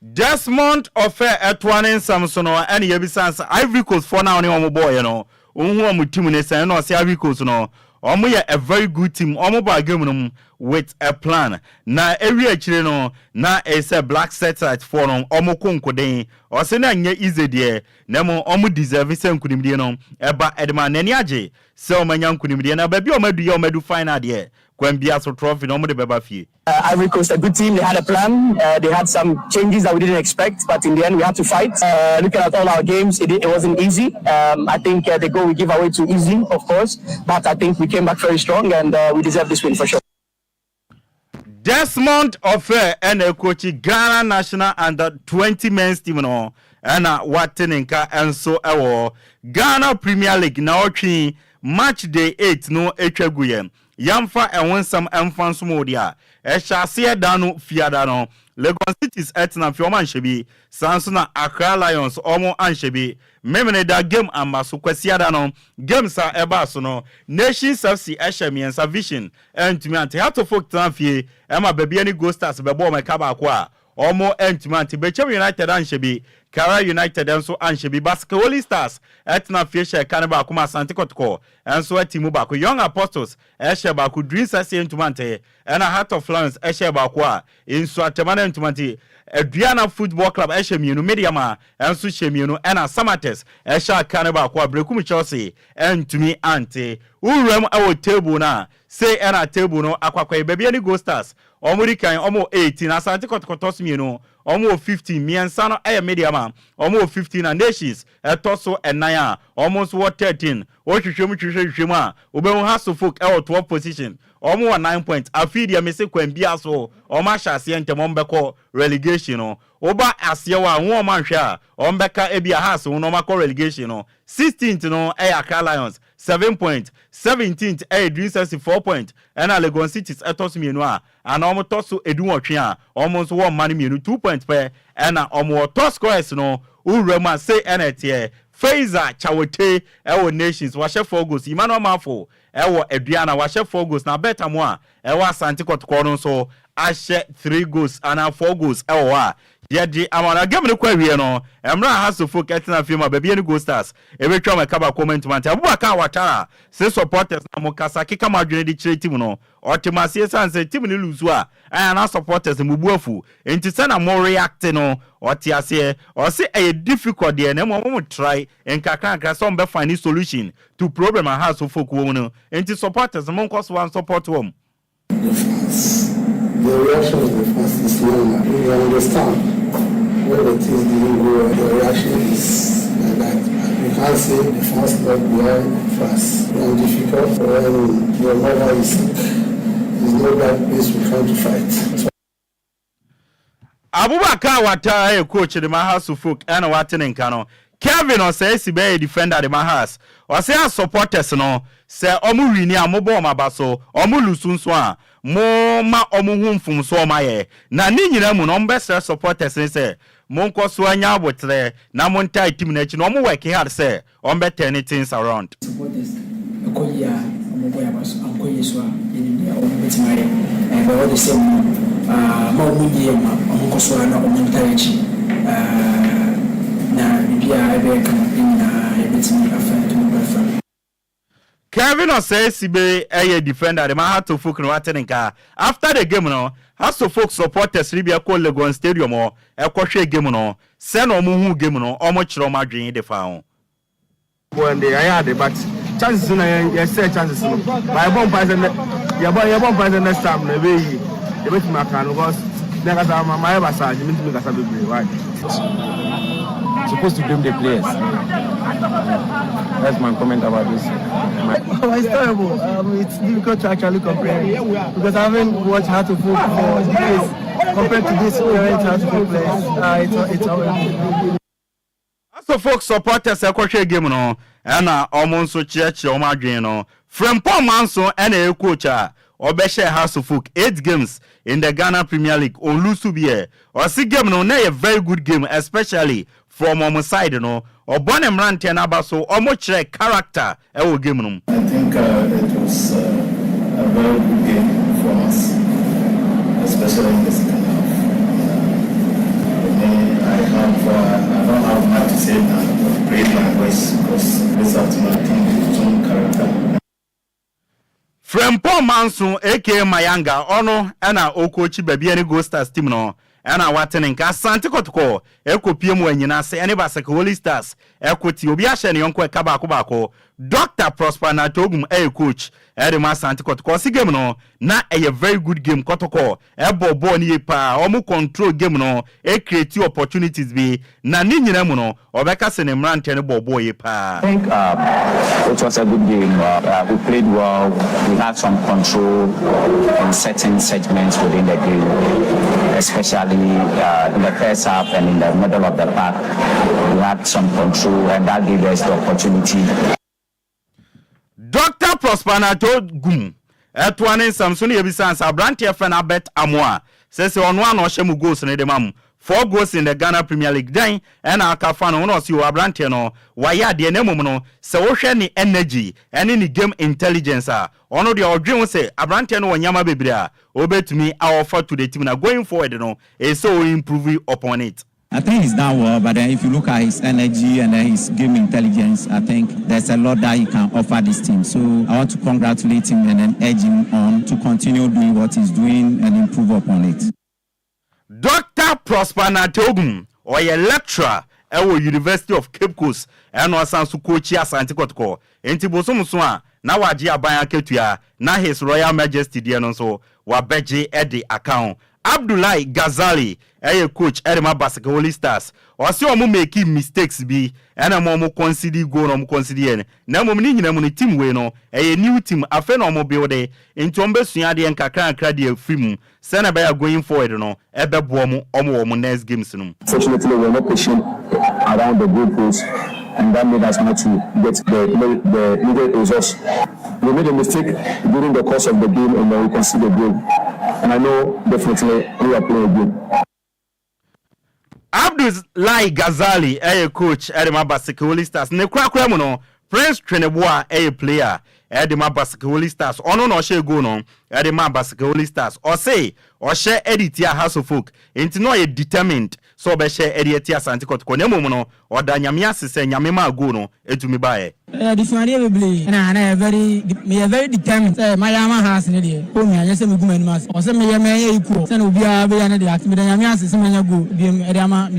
Desmond Ofei ɛtoa ne nsɛm so no ɛne yɛbisa sɛ Ivory Coast foɔ no a ɔne wɔn bɔɔyɛ no ohun wɔn team ne sɛn na ɔsɛ Ivory Coast no wɔn yɛ a very good team. Wɔn ba game no mu with a plan na ewi akyire no na ɛsɛ Black Satellite foɔ no wɔn ko nkoden. Ɔsɛ na nyɛ easy deɛ na mo wɔn deserve sɛ nkunimdie no ɛba ɛde ma n'ani agye sɛ wɔn anya nkunimdie na baabi a wɔn adu yɛ wɔn adu final deɛ kwan bia so trophy na wɔn de bɛba fie. Ivory Coast, a good team. They had a plan. They had some changes that we didn't expect, but in the end, we had to fight. Looking at all our games, it wasn't easy. I think the goal we give away too easy, of course, but I think we came back very strong and we deserve this win for sure. Desmond Ofei ɛna ɛkɔkyi Ghana national under 20 men's team no ɛna wate ne nka nso ɛwɔ Ghana Premier League na ɔtwe match day 8 no atwa gu yɛ. Yɛmfa ɛho nsɛm ɛmfa nso mu deɛ a ɛhyɛ aseɛ da no fiada no, Legon Cities ɛtena fie, ɔmo anhyɛ bi. Saa nso na Accra Lions ɔmo anhyɛ bi. Memene da game amba so. Kwasiada no games a ɛbaa so no, Nations FC ɛhyɛ mmiɛnsa, Vision ɛntumi ante. Hearts of Oak tena fie ɛma baabi ne Gold Stars bɛbɔ ɔmo ɛka baako a. Ɔmo antumi ante. Bechem United anhyɛ bi, Karela United nso anhyɛ bi. Basake Holy Stars ɛtena fie hyɛ ɛka no baako ma Asante Kɔtɔkɔ nso ati mu baako. Young Apostles ɛhyɛ baako, Dreams SC antumi ante, ɛna Heart of Lions ɛhyɛ baako a Nsoatreman no antumi ante. Aduana Football Club ɛhyɛ mmienu, Medeama nso hyɛ mmienu, ɛna Samartex ɛhyɛ aka no baako a Berekum Chelsea antumi ante. Wowura mu ɛwɔ table no a, sei ɛna table no akɔ akɔyɛ. Bibiani Gold Stars, wɔn di kan, wɔn wɔ 18. Asante Kɔtɔkɔ tɔ so mmienu, wɔn wɔ 15. Mmiɛnsa no ɛyɛ Medeama, wɔn wɔ 15, na Nations ɛtɔ so ɛnan a wɔn nso wɔ 13. Wɔhwehwɛ mu hwehwɛ mu a, wobɛhu Hearts of Oak ɛwɔ 12 position, wɔn wɔ 9 points. Afei deɛ, mese kwan bia so wɔn ahyɛ aseɛ ntɛm, wɔn bɛkɔ relegation no. Woba aseɛ wɔ a wɔn anhwɛ a, wɔn bɛka ebi a Hearts ho na wɔn akɔ relegation no. 16th no ɛyɛ Accra Lions, 7 point. 17th ɛyɛ Dreams FC, 4 point, ɛna Legon Cities ɛtɔ so mmienu a ana wɔn tɔ so 18 a wɔn nso wɔ mma no mmienu, 2 point pɛ ɛna wɔn wɔ. Top scorers no, wowura mu a, sei ɛna ɛteɛ. Faiza Chawote ɛwɔ Nations, wahyɛ four goals. Emmanuel Mafo ɛwɔ Aduana, wahyɛ four goals, na Abɛta mu a ɛwɔ Asante Kɔtɔkɔ no nso ahyɛ three goals anaa four goals ɛwɔ hɔ a yɛde ama na game no kɔ awie no. Mmerɛ a Hearts of Oak ɛtena fie mu a Bibiani Gold Stars ebɛtwa wɔn ɛka baako ɔmo ntoma nti, Abubakar Watara se supporters na mo kasa keka mo adwene de kyerɛ team no, ɔte mo aseɛ san sɛ team no lose a, ɛyɛ na supporters mo bu afu, nti sɛ na mo react no, ɔte aseɛ. Ɔse ɛyɛ difficult deɛ, na mmom mo try nkakrankra sɛ ɔmo bɛ find solution to problem a Hearts of Oak wɔ mu no, nti supporters mo nkɔ so an support wɔn. The fans, the reaction of the fans is normal. We understand when the things didn't go well, the reaction is like that. We can't say the fans not behind fans. When difficult, when your mother is sick, it's not that place we come to fight. So Abubakar Watara yɛ coach de ma Hearts of Oak, ɛna wate ne nka no. Kevin ɔsɛ si bɛyɛ defender de ma Hearts. Ɔsɛ a supporters no, sɛ ɔmo win a, mo bɔ ɔmo aba so, ɔmo lose nso a, mo ma ɔmo ho mfomso ɔmo ayɛ, na ne nyinaa mu no, ɔmo bɛsrɛ supporters ne sɛ mo nkɔ so anya abotrɛ na mo ntaa team n'akyi na ɔmo work hard sɛ ɔmo bɛ turn things around. Supporters, ɛkɔ yie a, ɔmo bɔ yaba so, ankɔ yie so a, yɛnim deɛ ɔmo bɛtumi ayɛ ɛɛ bɛ ɔde sɛm no ma ɔmo nyie ma ɔmo nkɔ so a na ɔmo ntaa akyi na biribiara ɛbɛyɛ kama, yɛn nyinaa yɛbɛtumi afa ntoma bɛfa. Kevin Osei Sibe ɛyɛ defender de ma Hearts of Oak na wate ne nka. After the game no, Hearts of Oak supporters ni bi ɛkɔ Legon Stadium hɔ ɛkɔhwɛ game no, sɛ na ɔmo hu game no, ɔmo kyerɛ ɔmo adwene de fa ho. Wɔn de yɛayɛ ade, but chances na yɛ yɛsɛ chances no, but yɛbɔ mpa sɛ yɛbɔ mpa sɛ next time na ebe yie, yɛbɛtumi aka no, because ne kasa ma ma yɛ basa gyimi ntumi kasa bebree why. Supposed to blame the players. That's my comment about this. Oh, it's terrible. It's difficult to actually compare because I haven't watched Hearts of Oak for decades compared to this current Hearts of Oak players. It's horrible. Hearts of Oak supporters ɛkɔhwɛ game no, ɛna ɔmo nso kyerɛkyerɛ ɔmo adwene no. Frempɔn Manso ɛna ɛyɛ coach a ɔbɛhyɛ Hearts of Oak eight games in the Ghana Premier League, ɔnlose bi yɛ. Ɔsi game no na yɛ very good game, especially from ɔmo side no. Ɔbɔ ne mmeranteɛ n'aba so, ɔmo kyerɛ character ɛwɔ game no mu. I think it was a very good game from us, especially in the second half. For me, I don't have much to say than praise my boys, because this afternoon I think they've shown character. Frempɔn Manso aka Mayanga, ɔno ɛna ɔcoach Bibiani Gold Stars team no, ɛna wate ne nka. Asante Kɔtɔkɔ ɛkɔ mu anyina ase ɛne Basake Holy Stars ɛkɔ ti obi ahyɛ ne yɔnko ɛka baako baako. Dr Prosper Narteh Ogum ɛyɛ coach ɛde ma Asante Kɔtɔkɔ. Ɔsi game no na ɛyɛ very good game. Kɔtɔkɔ ɛbɔ bɔɔl no yie paa, ɔmo control game no, ɛcreate opportunities bi, na ne nyinaa mu no, ɔbɛka sɛ ne mmeranteɛ no bɔ bɔɔl yie paa. I think it was a good game. We played well. We had some control in certain segments within the game, especially in the first half and in the middle of the park. We had some control, and that gave us the opportunity. Dr Prosper Narteh Ogum ɛtoa ne nsɛm so no, yɛbisa nsa aberanteɛ fɛ no Abet Amoa sɛ ɔno a na ɔhyɛ mu goals no de ma mu. Four goals in the Ghana Premier League dɛn ɛna aka fa no ho na ɔse o abranteɛ no wayɛ adeɛ na mmom no sɛ wohwɛ ne energy ɛne ne game intelligence a ɔno deɛ ɔdwen ho sɛ abranteɛ no wɔ nneɛma bebree a ɔbɛtumi a offer to the team na going forward no ɛsɛ sɛ o improve upon it. I think he's done well, but then if you look at his energy and then his game intelligence, I think there's a lot that he can offer this team. So I want to congratulate him and then urge him on to continue doing what he's doing and improve upon it. Doctor Prosper Narteh Ogum, ɔyɛ lecturer ɛwɔ University of Cape Coast ɛna ɔsan so kookyi Asante Kɔtɔkɔ. Nti bosom so a na wagye aban akatua na His Royal Majesty deɛ no nso wabɛgye ɛde aka ho. Abdullahi Ghazali ɛyɛ coach ɛde ma Basake Holy Stars. Ɔse ɔmo make mistakes bi ɛna mo ɔmo concede goal na ɔmo concede yɛ no, na mmom ne nyina mu no team wei no ɛyɛ new team, afei na ɔmo build, nti ɔmo bɛsua adeɛ nkakra nkakra deɛ afiri mu sɛnɛ ɛbɛyɛ going forward no ɛbɛboa mo ɔmo wɔ ɔmo next games no mu. Fortunately, we were not patient around the goal post, and that made us not to get the needed results. We made a mistake during the course of the game, and then we conceded the goal. And I know definitely we are playing a game. Abdullahi Ghazali ɛyɛ coach ɛde ma Basake Holy Stars. Ne korakora mu no, Prince Tweneboa ɛyɛ player ɛde ma Basake Holy Stars. Ɔno na ɔhyɛ goal no ɛde ma Basake Holy Stars. Ɔse ɔhyɛ ɛde tia Hearts of Oak nti na ɔyɛ determined sɛ ɔbɛhyɛ ɛde ati Asante Kɔtɔkɔ, na mmom no ɔda Nyame ase sɛ Nyame maa goal no ɛtumi baeɛ. Adesuadeɛ bebree ɛna ana yɛ very meyɛ very determined sɛ mayɛ ama Hearts ne deɛ kɔ mi anyɛ sɛ megu m'anim ase, ɔsɛ meyɛ mɛyɛ equal sɛne obiara bɛyɛ ne deɛ ate. Meda Nyame ase sɛ manya goal biom ɛde ama.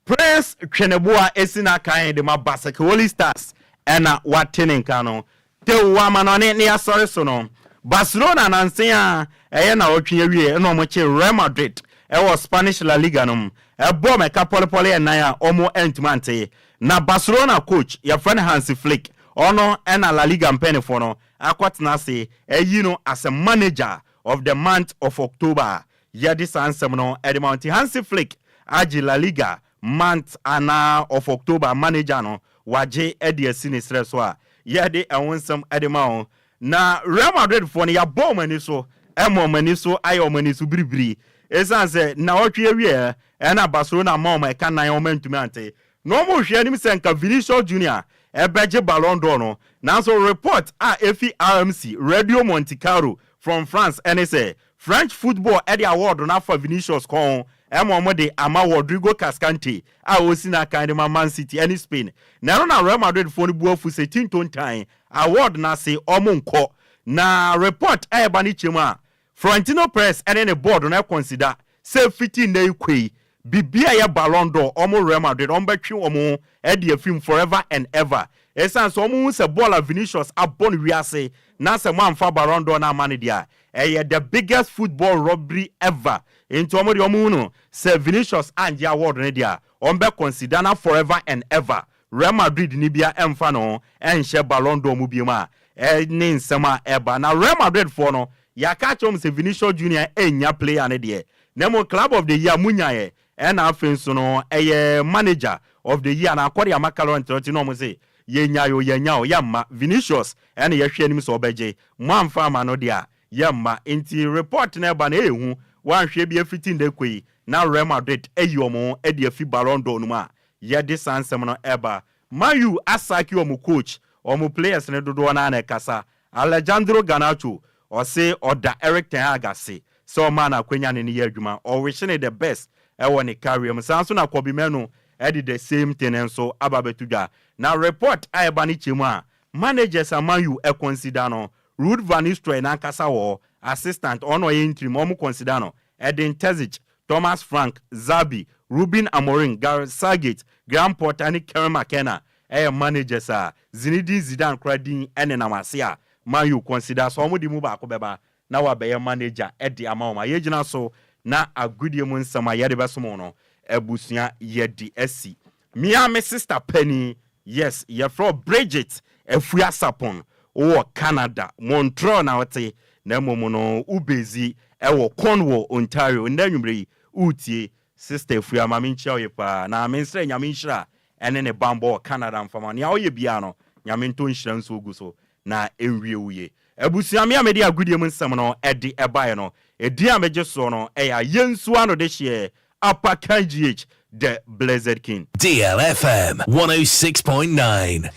Prince Tweneboa esi n'akan de ma Basake Holy Stars ɛna wate ne nka no tew amanɔne ne yasɔre so no. Barcelona nansen a ɛyɛ na ɔtwe awie ɛna ɔmo kye Real Madrid ɛwɔ Spanish La Liga no mu, ɛbɔ mɛka pɔlepɔle ɛnan a ɔmo ɛntumi ante. Na Barcelona coach yɛfrɛ no Hansi Flick, ɔno ɛna La Liga mpanyinfoɔ no akɔtena ase ɛyi no as a manager of the month of October. Yɛde saa nsɛm no ɛde ma nti Hansi Flick agye La Liga month ana of October manager no, wagye ɛde asi ne serɛ so a yɛde ɛho nsɛm ɛde ma wɔn. Na Real Madrid foɔ no yɛabɔ wɔn ani so, ɛma wɔn ani so ayɛ wɔn ani so biribiri, ɛsiane sɛ na ɔtwe awie ɛna Barcelona ma wɔn ɛka nan wɔn ntumi ante na wɔn hwɛ anim sɛ nka Vinicius Junior ɛbɛgye Ballon d'Or no. Nanso report a efi RMC Radio Monte Carlo from France ɛne sɛ French football ɛde award no afa Vinicius kɔn ɛma wɔn de ama Rodrigo Cascante a osi n'akan de ma Man City ɛne Spain. Na ɛno na Real Madrid foɔ no bu afu sɛ tintontan award n'ase ɔmo nkɔ. Na report ɛyɛba ne kyɛm a Florentino Perez ɛne ne board no ɛconsider sɛ fiti nne yi kɔ yi biribi a ɛyɛ Ballon d'Or, ɔmo Real Madrid ɔmo bɛtwe ɔmo ɛde afim forever and ever, ɛsiane sɛ ɔmo hu sɛ bɔɔl a Vinicius abɔ no wiase na sɛ mo amfa Ballon d'Or no ama no deɛ a, ɛyɛ the biggest football robbery ever. Nti ɔmo deɛ ɔmo hu no sɛ Vinicius angye award no deɛ a, ɔmo bɛ consider na forever and ever Real Madrid ni bia ɛmfa no ɛnhyɛ Ballon d'Or mu biom a ɛne nsɛm a ɛba. Na Real Madrid foɔ no yɛaka kyerɛ wɔn sɛ Vinicius Junior ɛnya player no deɛ, na mmom club of the year munyaeɛ, ɛna afei nso no ɛyɛ manager of the year na akɔde ama Carlo Ancelotti na ɔmo sɛ yɛnya o, yɛnya o, yɛmma Vinicius. Ɛna yɛhwɛ anim sɛ ɔbɛgye mo amfa ama no deɛ a, yɛmma. Nti report na ɛba na ɛyɛ hu wanhwɛ bi afiti nda kɔ yi na Real Madrid ayi ɔmo ɛde afi Ballon d'Or no mu a yɛde saa nsɛm no ɛba. Man U asack ɔmo coach, ɔmo players ne dodoɔ naa na ɛkasa. Alejandro Garnacho ɔse ɔda Eric ten Hag ase sɛ ɔmaa no akwanya ne ne yɛ adwuma, ɔwish ne the best ɛwɔ ne career mu. Saa nso na Kobbie Mainoo ɛde the same thing nso aba abɛto dwa. Na report a ɛba ne kyɛ mu a managers a Man U ɛconsider no, Ruud van Nistelrooy n'ankasa wɔ assistant, ɔno ɔyɛ interim, ɔmo consider no, Edin Terzic, Thomas Frank, Xabi, Ruben Amorim, Gareth Southgate, Graham Potter ne Kieran McKenna ɛyɛ managers a Zinedine Zidane kora din ɛnenam ase a Man U consider so ɔmo de mu baako bɛba na wabɛyɛ manager ɛde ama wɔn a yɛgyina so. Na agodie mu nsɛm a yɛde bɛsom no abusua yɛde asi mia me sister penny, yes, yɛfrɛ Bridget Afua Sapon, wowɔ Canada, Montreal na wote, na mmom no wobɛzi ɛwɔ Cornwall, Ontario. Nnɛ anwummerɛ yi wotie sister Afua ma menkyia wo paa na mensrɛ Nyame nhyira ɛne ne bambɔ wɔ Canada mfama nea ɔyɛ biara no. Nyame ntɔ nhyira nso ogu so na ɛnwie wo ye. Abusua, me a mede agodie mu nsɛm no ɛde ɛbaeɛ no, ɛdin a megye soɔ no ɛyɛ Ayɛnsuo ano de hyeɛ. Apakan GH, The Blessed King. DLFM 106.9.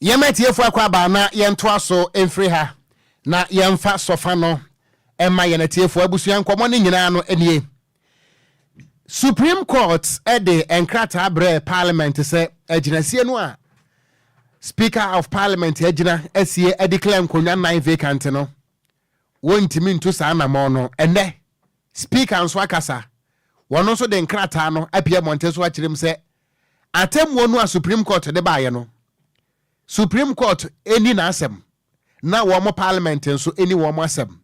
Yɛma atiefo akwaaba na yɛntoa so mfiri ha na yɛmfa sɔfa no mma yɛn atiefo. Abusua nkɔmmɔ no nyinaa no nie. Supreme Court de nkrataa brɛɛ Parliament sɛ agyinasie no a Speaker of Parliament agyina asie adeclare nkonnwa nnan vacant no, wɔntumi ntu saa anammɔn no. Ɛnnɛ, Speaker nso akasa. Wɔn nso de nkrataa no apue mmɔnten so akyerɛ mu sɛ atemmuo no a Supreme Court de baeɛ no, Supreme Court nni n'asɛm na wɔn Parliament nso nni wɔn asɛm.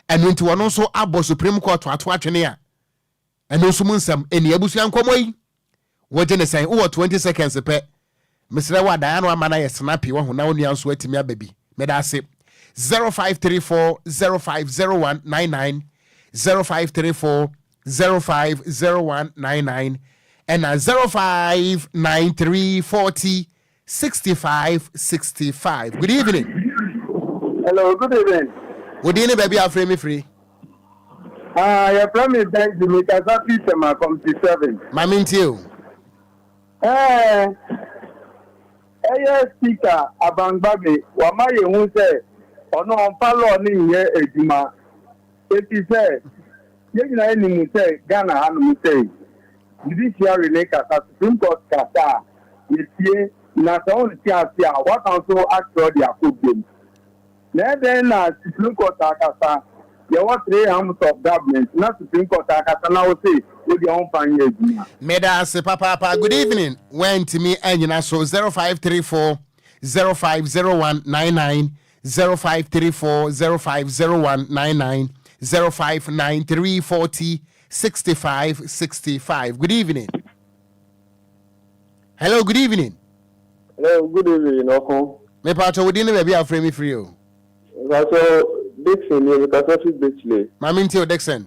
Ɛno nti wɔn nso abɔ Supreme Court ato atwene a ɛno nso mu nsɛm nni. Abusua nkɔmmɔ yi, wogye ne sɛn? Wowɔ 20 seconds pɛ. Mesrɛ wo adan ano ama no ayɛ snappy wahu na wo nua nso atumi aba bi. Meda ase. 0534 050199 0534 050199 ɛna 0593 40 65 65. Good evening. Hello, good evening. Wo din ne baabi a afrɛ me firi? Ah, yɛfrɛ me Benji, mekasa firi Tema Committee 7. Ma mentie o. Ɛɛ, ɛyɛ Speaker Abangbagbe, wama yɛhu sɛ ɔno ɔmfa law no nyɛ adwuma. Ɛfiri sɛ, yɛn nyinaa yɛnim sɛ Ghana hanom sɛi, judiciary ne kasa, Supreme Court kasa a, yɛtie, na sɛ wonte ase a, woasan nso atwerɛ de akɔ biom. Na ɛdɛn na Supreme Court akasa? Yɛwɔ three arms of government na Supreme Court akasa na wose wo deɛ womfa nyɛ adwuma. Meda ase papaapa. Good evening. Wantumi anyina so 0534 050199 0534 050199 0593 40 65 65. Good evening. Hello, good evening. Hello, good evening, Ɔko. Mepatɔ wo din ne baabi a wofrɛ me firi o. Mepatɔ Dixon nie, mekasa fi Bichley. Maame ntie o, Dixon.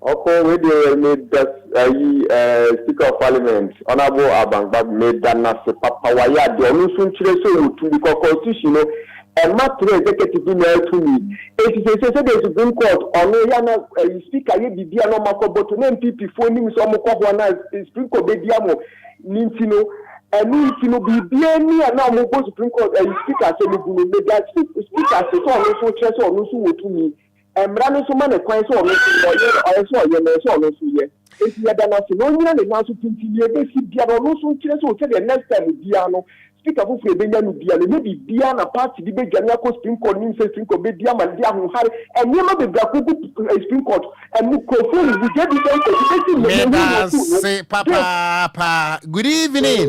Ɔko, wei deɛ meda ayi eh, Speaker of Parliament, Honourable Alban Bagbin, meda no ase papa, wayɛ adeɛ, ɔno nso nkyerɛ sɛ ɔwɔ tumi, because constitution no, ɛma three executive no nyinaa tumi. Enti seesei sɛdeɛ Supreme Court, ɔno yɛ a na ayi Speaker yɛ biribi a na ɔma kɔ bɔto, na NPP foɔ nim sɛ ɔmo kɔ hɔ a na Supreme Court bɛdi ama ne nti no, ɛno nti no biribiara ni a na ɔmo bɔ Supreme Court ayi Speaker asɛm gu no, meda Speaker ase sɛ ɔno nso kyerɛ sɛ ɔno nso wɔ tumi. Mmara no nso ma no kwan sɛ ɔno nso ɔyɛ, ɔyɛ sɛ ɔyɛ no, ɛsɛ sɛ ɔno nso yɛ. Enti yɛda no ase na ɔnnyina ne nan so pintinn, nea ɛbɛsi biara ɔno nso nkyerɛ sɛ sɛdeɛ next time biara no Speaker foforɔ a yɛbɛnya no biara no, ɛnyɛ biribiara na party bi bɛdwane akɔ Supreme Court nim sɛ Supreme Court bɛdi ama no de ahohare nneɛma bebree akɔgu Supreme Court, nkurɔfoɔ wuwu, JB Danquah bi bɛsi nnɛ yɛnhuu Meda nea ɔkuu no. ase papaapa. Good evening.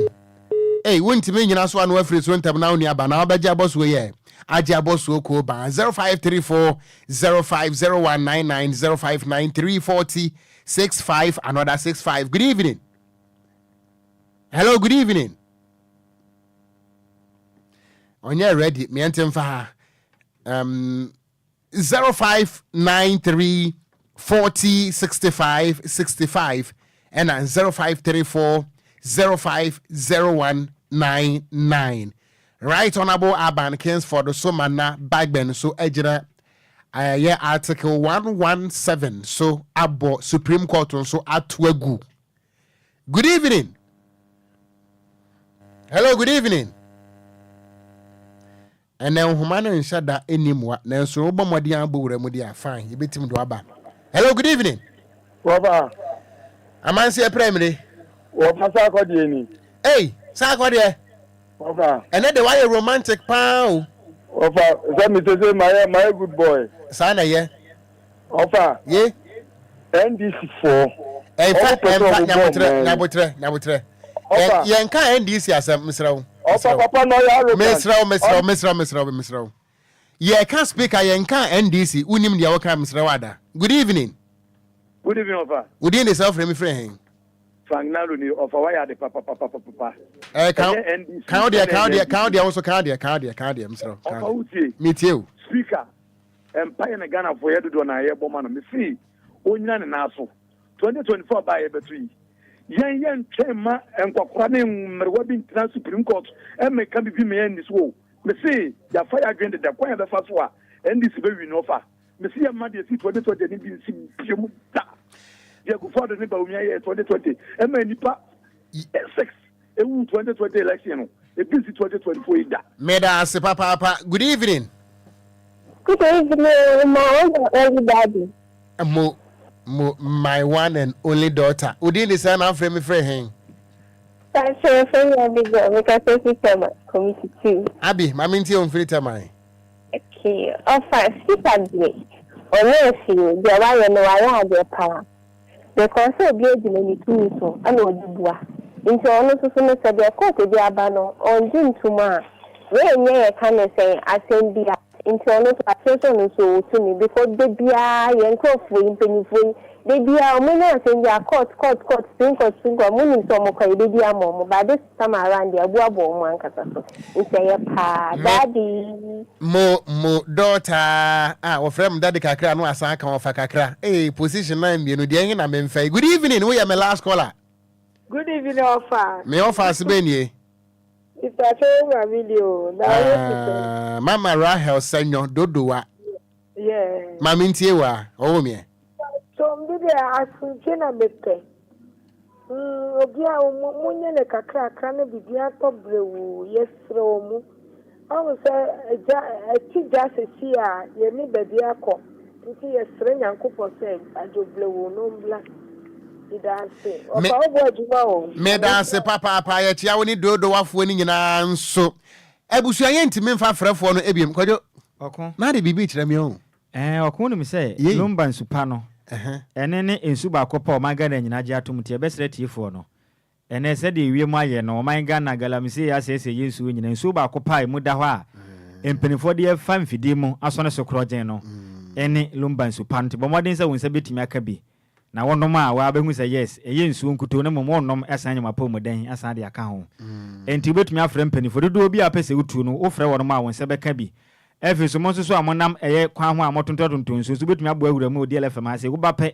Ei, wontumi nnyina so ano afiri so ntɛm na wo nua ba na wabɛgye abɔsoɔ yi ɛ. Agye abɔsoɔ koo baa 0534 050199 0593 40 65 another 65. Good evening. Hello, good evening. Ɔnyɛ ready, meɛnte mfa ha. 0593 40 65 65 ɛna 0534 050199. Right Honourable Alban Kingsford so Manna Bagbin so agyina ɛyɛ Article 117 so abɔ Supreme Court nso ato agu. Good evening. Hello, good evening. Ɛnɛ nhoma no nhyɛ da nni mmoa, nanso wobɔ mmɔden abɔ wura mu deɛ a, fine, yɛbɛtumi de waba. Hello, good evening. Wɔfa. Amanseɛ prɛmire. Wɔfa saakɔ deɛ ni. Ei, saakɔ deɛ. Wɔfa. Ɛnɛ deɛ wayɛ romantic paa o. Wɔfa, sɛ me sese mayɛ mayɛ good boy. Saa na ɛyɛ. Wɔfa. Ye. NDC foɔ. Ɛnfa ɛnfa nyabotrɛ nyabotrɛ nyabotrɛ. Ɔfa. Yɛn ka NDC asɛm mesrɛ wo. Ɔfa papa na ɔyɛ arrogant. Mesrɛ wo mesrɛ wo mesrɛ wo mesrɛ wo mesrɛ wo. Yɛ ka speaker yɛn ka NDC wonim deɛ wɔka mesrɛ wo ada. Good evening. Good evening ɔfa. Wo din de sɛ wofrɛ me firi hen? Frank Nalo ni ɔfa wayɛ ade papapapapa. Ɛɛ kan kan wo deɛ kan wo deɛ kan wo deɛ wo nso kan deɛ kan deɛ kan deɛ mesrɛ wo. Ɔfa wo tie. Metie o. Speaker mpaeɛ na Ghanafoɔ yɛ dodoɔ na yɛbɔ ma no mesi onyina ne nan so 2024 ba a yɛbɛto yi yɛn yɛntwɛn mma nkwakoraa ne mmerewa bi ntena Supreme Court mmɛka biribi ma yɛnni so o. Mese yɛafa yɛn adwene deda kwan a yɛbɛfa so a NDC bɛwin no fa. Mese yɛmma deɛ ɛsii 2020 no bi nsi biom da. Deɛ Akufo-Addo ne Bawumia yɛɛ 2020 ɛma nnipa 6 ɛwuu 2020 election no, ebi nsi 2024 yi da. Meda ase papaapa. Good evening. Good evening, my one and only daddy. Mo, mo, my one and only daughter. Wo din de sɛn na afrɛ me frɛ hen? Pakyɛ yɛfrɛ me Abigail, mekasa fi Tema, Committee 2. Abi, ma mentie wo mfiri Tema ɛ. Okay, ɔfa speaker deɛ ɔnyɛɛ hwee, deɛ wayɛ no wayɛ adeɛ paa because sɛ obi agyina ne tumi so ɛna ɔde bua nti ɔno nso so no sɛ deɛ court de aba no ɔngye ntom a wei nyɛ yɛka no sɛn asɛm bi a nti ɔno nso akyerɛ sɛ ɔno nso ɔwɔ tumi because da biara yɛn nkurɔfoɔ yi mpanyinfoɔ yi da biara ɔmo nya asɛm bi a court court court supreme court supreme court ɔmo nim sɛ ɔmo kɔ yɛbɛdi ama ɔmo but this time around deɛ abu abɔ ɔmo ankasa so nti ɛyɛ paa daddy. Mo mo daughter ah wɔfrɛ me daddy kakra no asan aka wɔfa kakra ee position na mmienu deɛ ɛhe na memfa yi good evening woyɛ me last caller. Good evening ɔfa. Me ɔfa ase bɛn nie. Sister Kyɛwɛ maame ni o na ɔyɛ ti sɛ. Ah, mama Rahel Sɛnyɔ Dodowa. Yeah. Maame ntie wa ɔwɔ miɛ. So me deɛ asomdwe na mepɛ. Mm, obi a mo nyɛ ne kakrakra na biribi atɔ brɛwuu yɛsrɛ wɔ mu. Ɔhu sɛ gya ɛte gya sɛsi a yɛne baabi akɔ nti yɛsrɛ Nyankopɔn sɛ adwo blɛwuu no mbla. Meda ase. Me Ɔfa wo bɔ adwuma o. Meda ase papaapa yɛkyea wo ne Dodowafoɔ no nyinaa nso. Abusua yɛntumi mfa frɛfoɔ no ebiem. Kwadwo, Ɔko. na ade biribi kyerɛ me o. Ɛɛ, ɔko wonim sɛ Yei. Lumba nsu pa no, ɛno ne nsu baako pɛ a ɔman Ghana nyinaa gye atom nti yɛbɛsrɛ atiefoɔ no, ɛnnɛ sɛdeɛ ewiem ayɛ no, ɔman Ghana galamsey asɛesɛe yɛn nsuo nyinaa, nsuo baako pɛ a emu da hɔ a mpanimfoɔ de afa mfidie mu asɔne so korɔgyenn no ne Lumba nsu pa no nti bɔ mmɔden sɛ wo nsa bɛtumi aka bi Na wonom a, woara bɛhu sɛ yes, ɛyɛ nsuo nkutoo na mmom wonnom san anya w'apɔwmuden asan de aka ho. Enti wobɛtumi afrɛ mpaninfoɔ dodoɔ bi a wopɛ sɛ wotu no, wofrɛ wɔnom a wo nsa bɛka bi. Afei nso, mo nso so a monam ɛyɛ kwan ho a motontɔtontɔn nsuo nso, wobɛtumi aboa awura mu wɔ DLFM ha sei. Woba pɛ,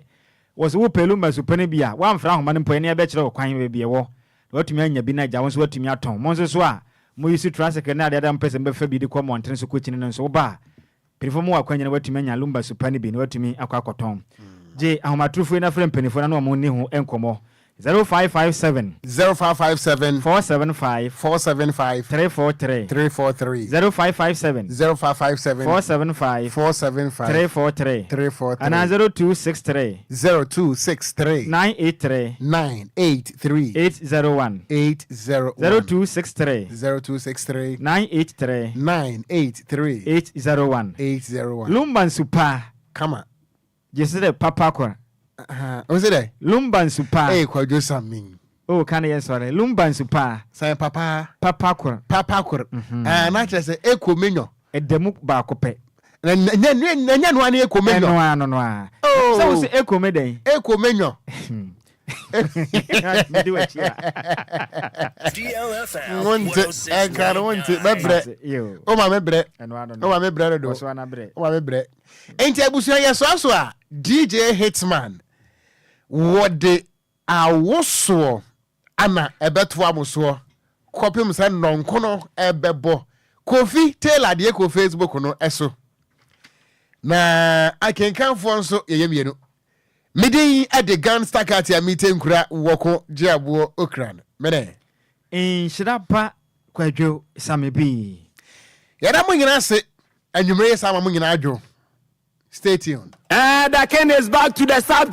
wɔ sɛ wopɛ Lumba supɛ no bi a, woamfrɛ ahoma no mpo a, yɛne yɛbɛkyerɛ wo kwan baabi ɛwɔ na woatumi anya bi na agya wo nso woatumi atɔn. Mo nso so a mo use tricycle ne adeade a mopɛ sɛ mobɛfa bi de kɔ mmɔntene so kɔkyini no nso, woba a, Mpanyimfo ma wɔ akwannya na wɔatumi anya lumba su pa no bi na wɔatumi akɔ akɔtɔn. Gye ahomatorofo yi na frɛ mpanyimfo na ne wɔn nni ho nkɔmmɔ. 0557. 0557. 475. 475. 343. 343. 0557. 0557. 475. 475. 343. 343. Anaa 0263. 0263. 983. 983. 801. 801. 0263. 0263. 983. 983. 801. 801. Lumba nsu pa. Kama. Gye se dɛ papa kor. O se dɛ? Lumba nsu pa. Ee Kwadwo Samin. O ka ne yɛn sɔre. Lumba nsu pa. Sɛn papa? Papa kor. Papa kor. Ah, na kyerɛ sɛ eko menyɔ. Ɛda mu baako pɛ. Na nyɛ na nyɛ noa ne eko menyɔ. Ɛno ano no a. Oh. Sɛ wo se eko me dɛn? Eko menyɔ. Medi w'akyi a. Wonte ɛnka no wonte bɛbrɛ. O ma me brɛ. O ma me brɛ dodo. O ma me brɛ. Nti abusua yɛ soa so a DJ Hitman wɔde awosoɔ ana ɛbɛtoa mo soɔ kɔpem sɛ nnɔnkono ɛbɛbɔ. Kofi Taylor deɛ kɔ Facebook no ɛso. Na akenkanfoɔ nso yɛyɛ mmienu. Me din de Gangsta Cat a mete nkura wɔko gye aboɔ okran. Mene. Nhyira ba Kwadwo Same Bii. Yɛda mo nyinaa ase anwummere yi saa ma mo nyinaa adwo. Stay tuned. Eh, the king is back to the subject.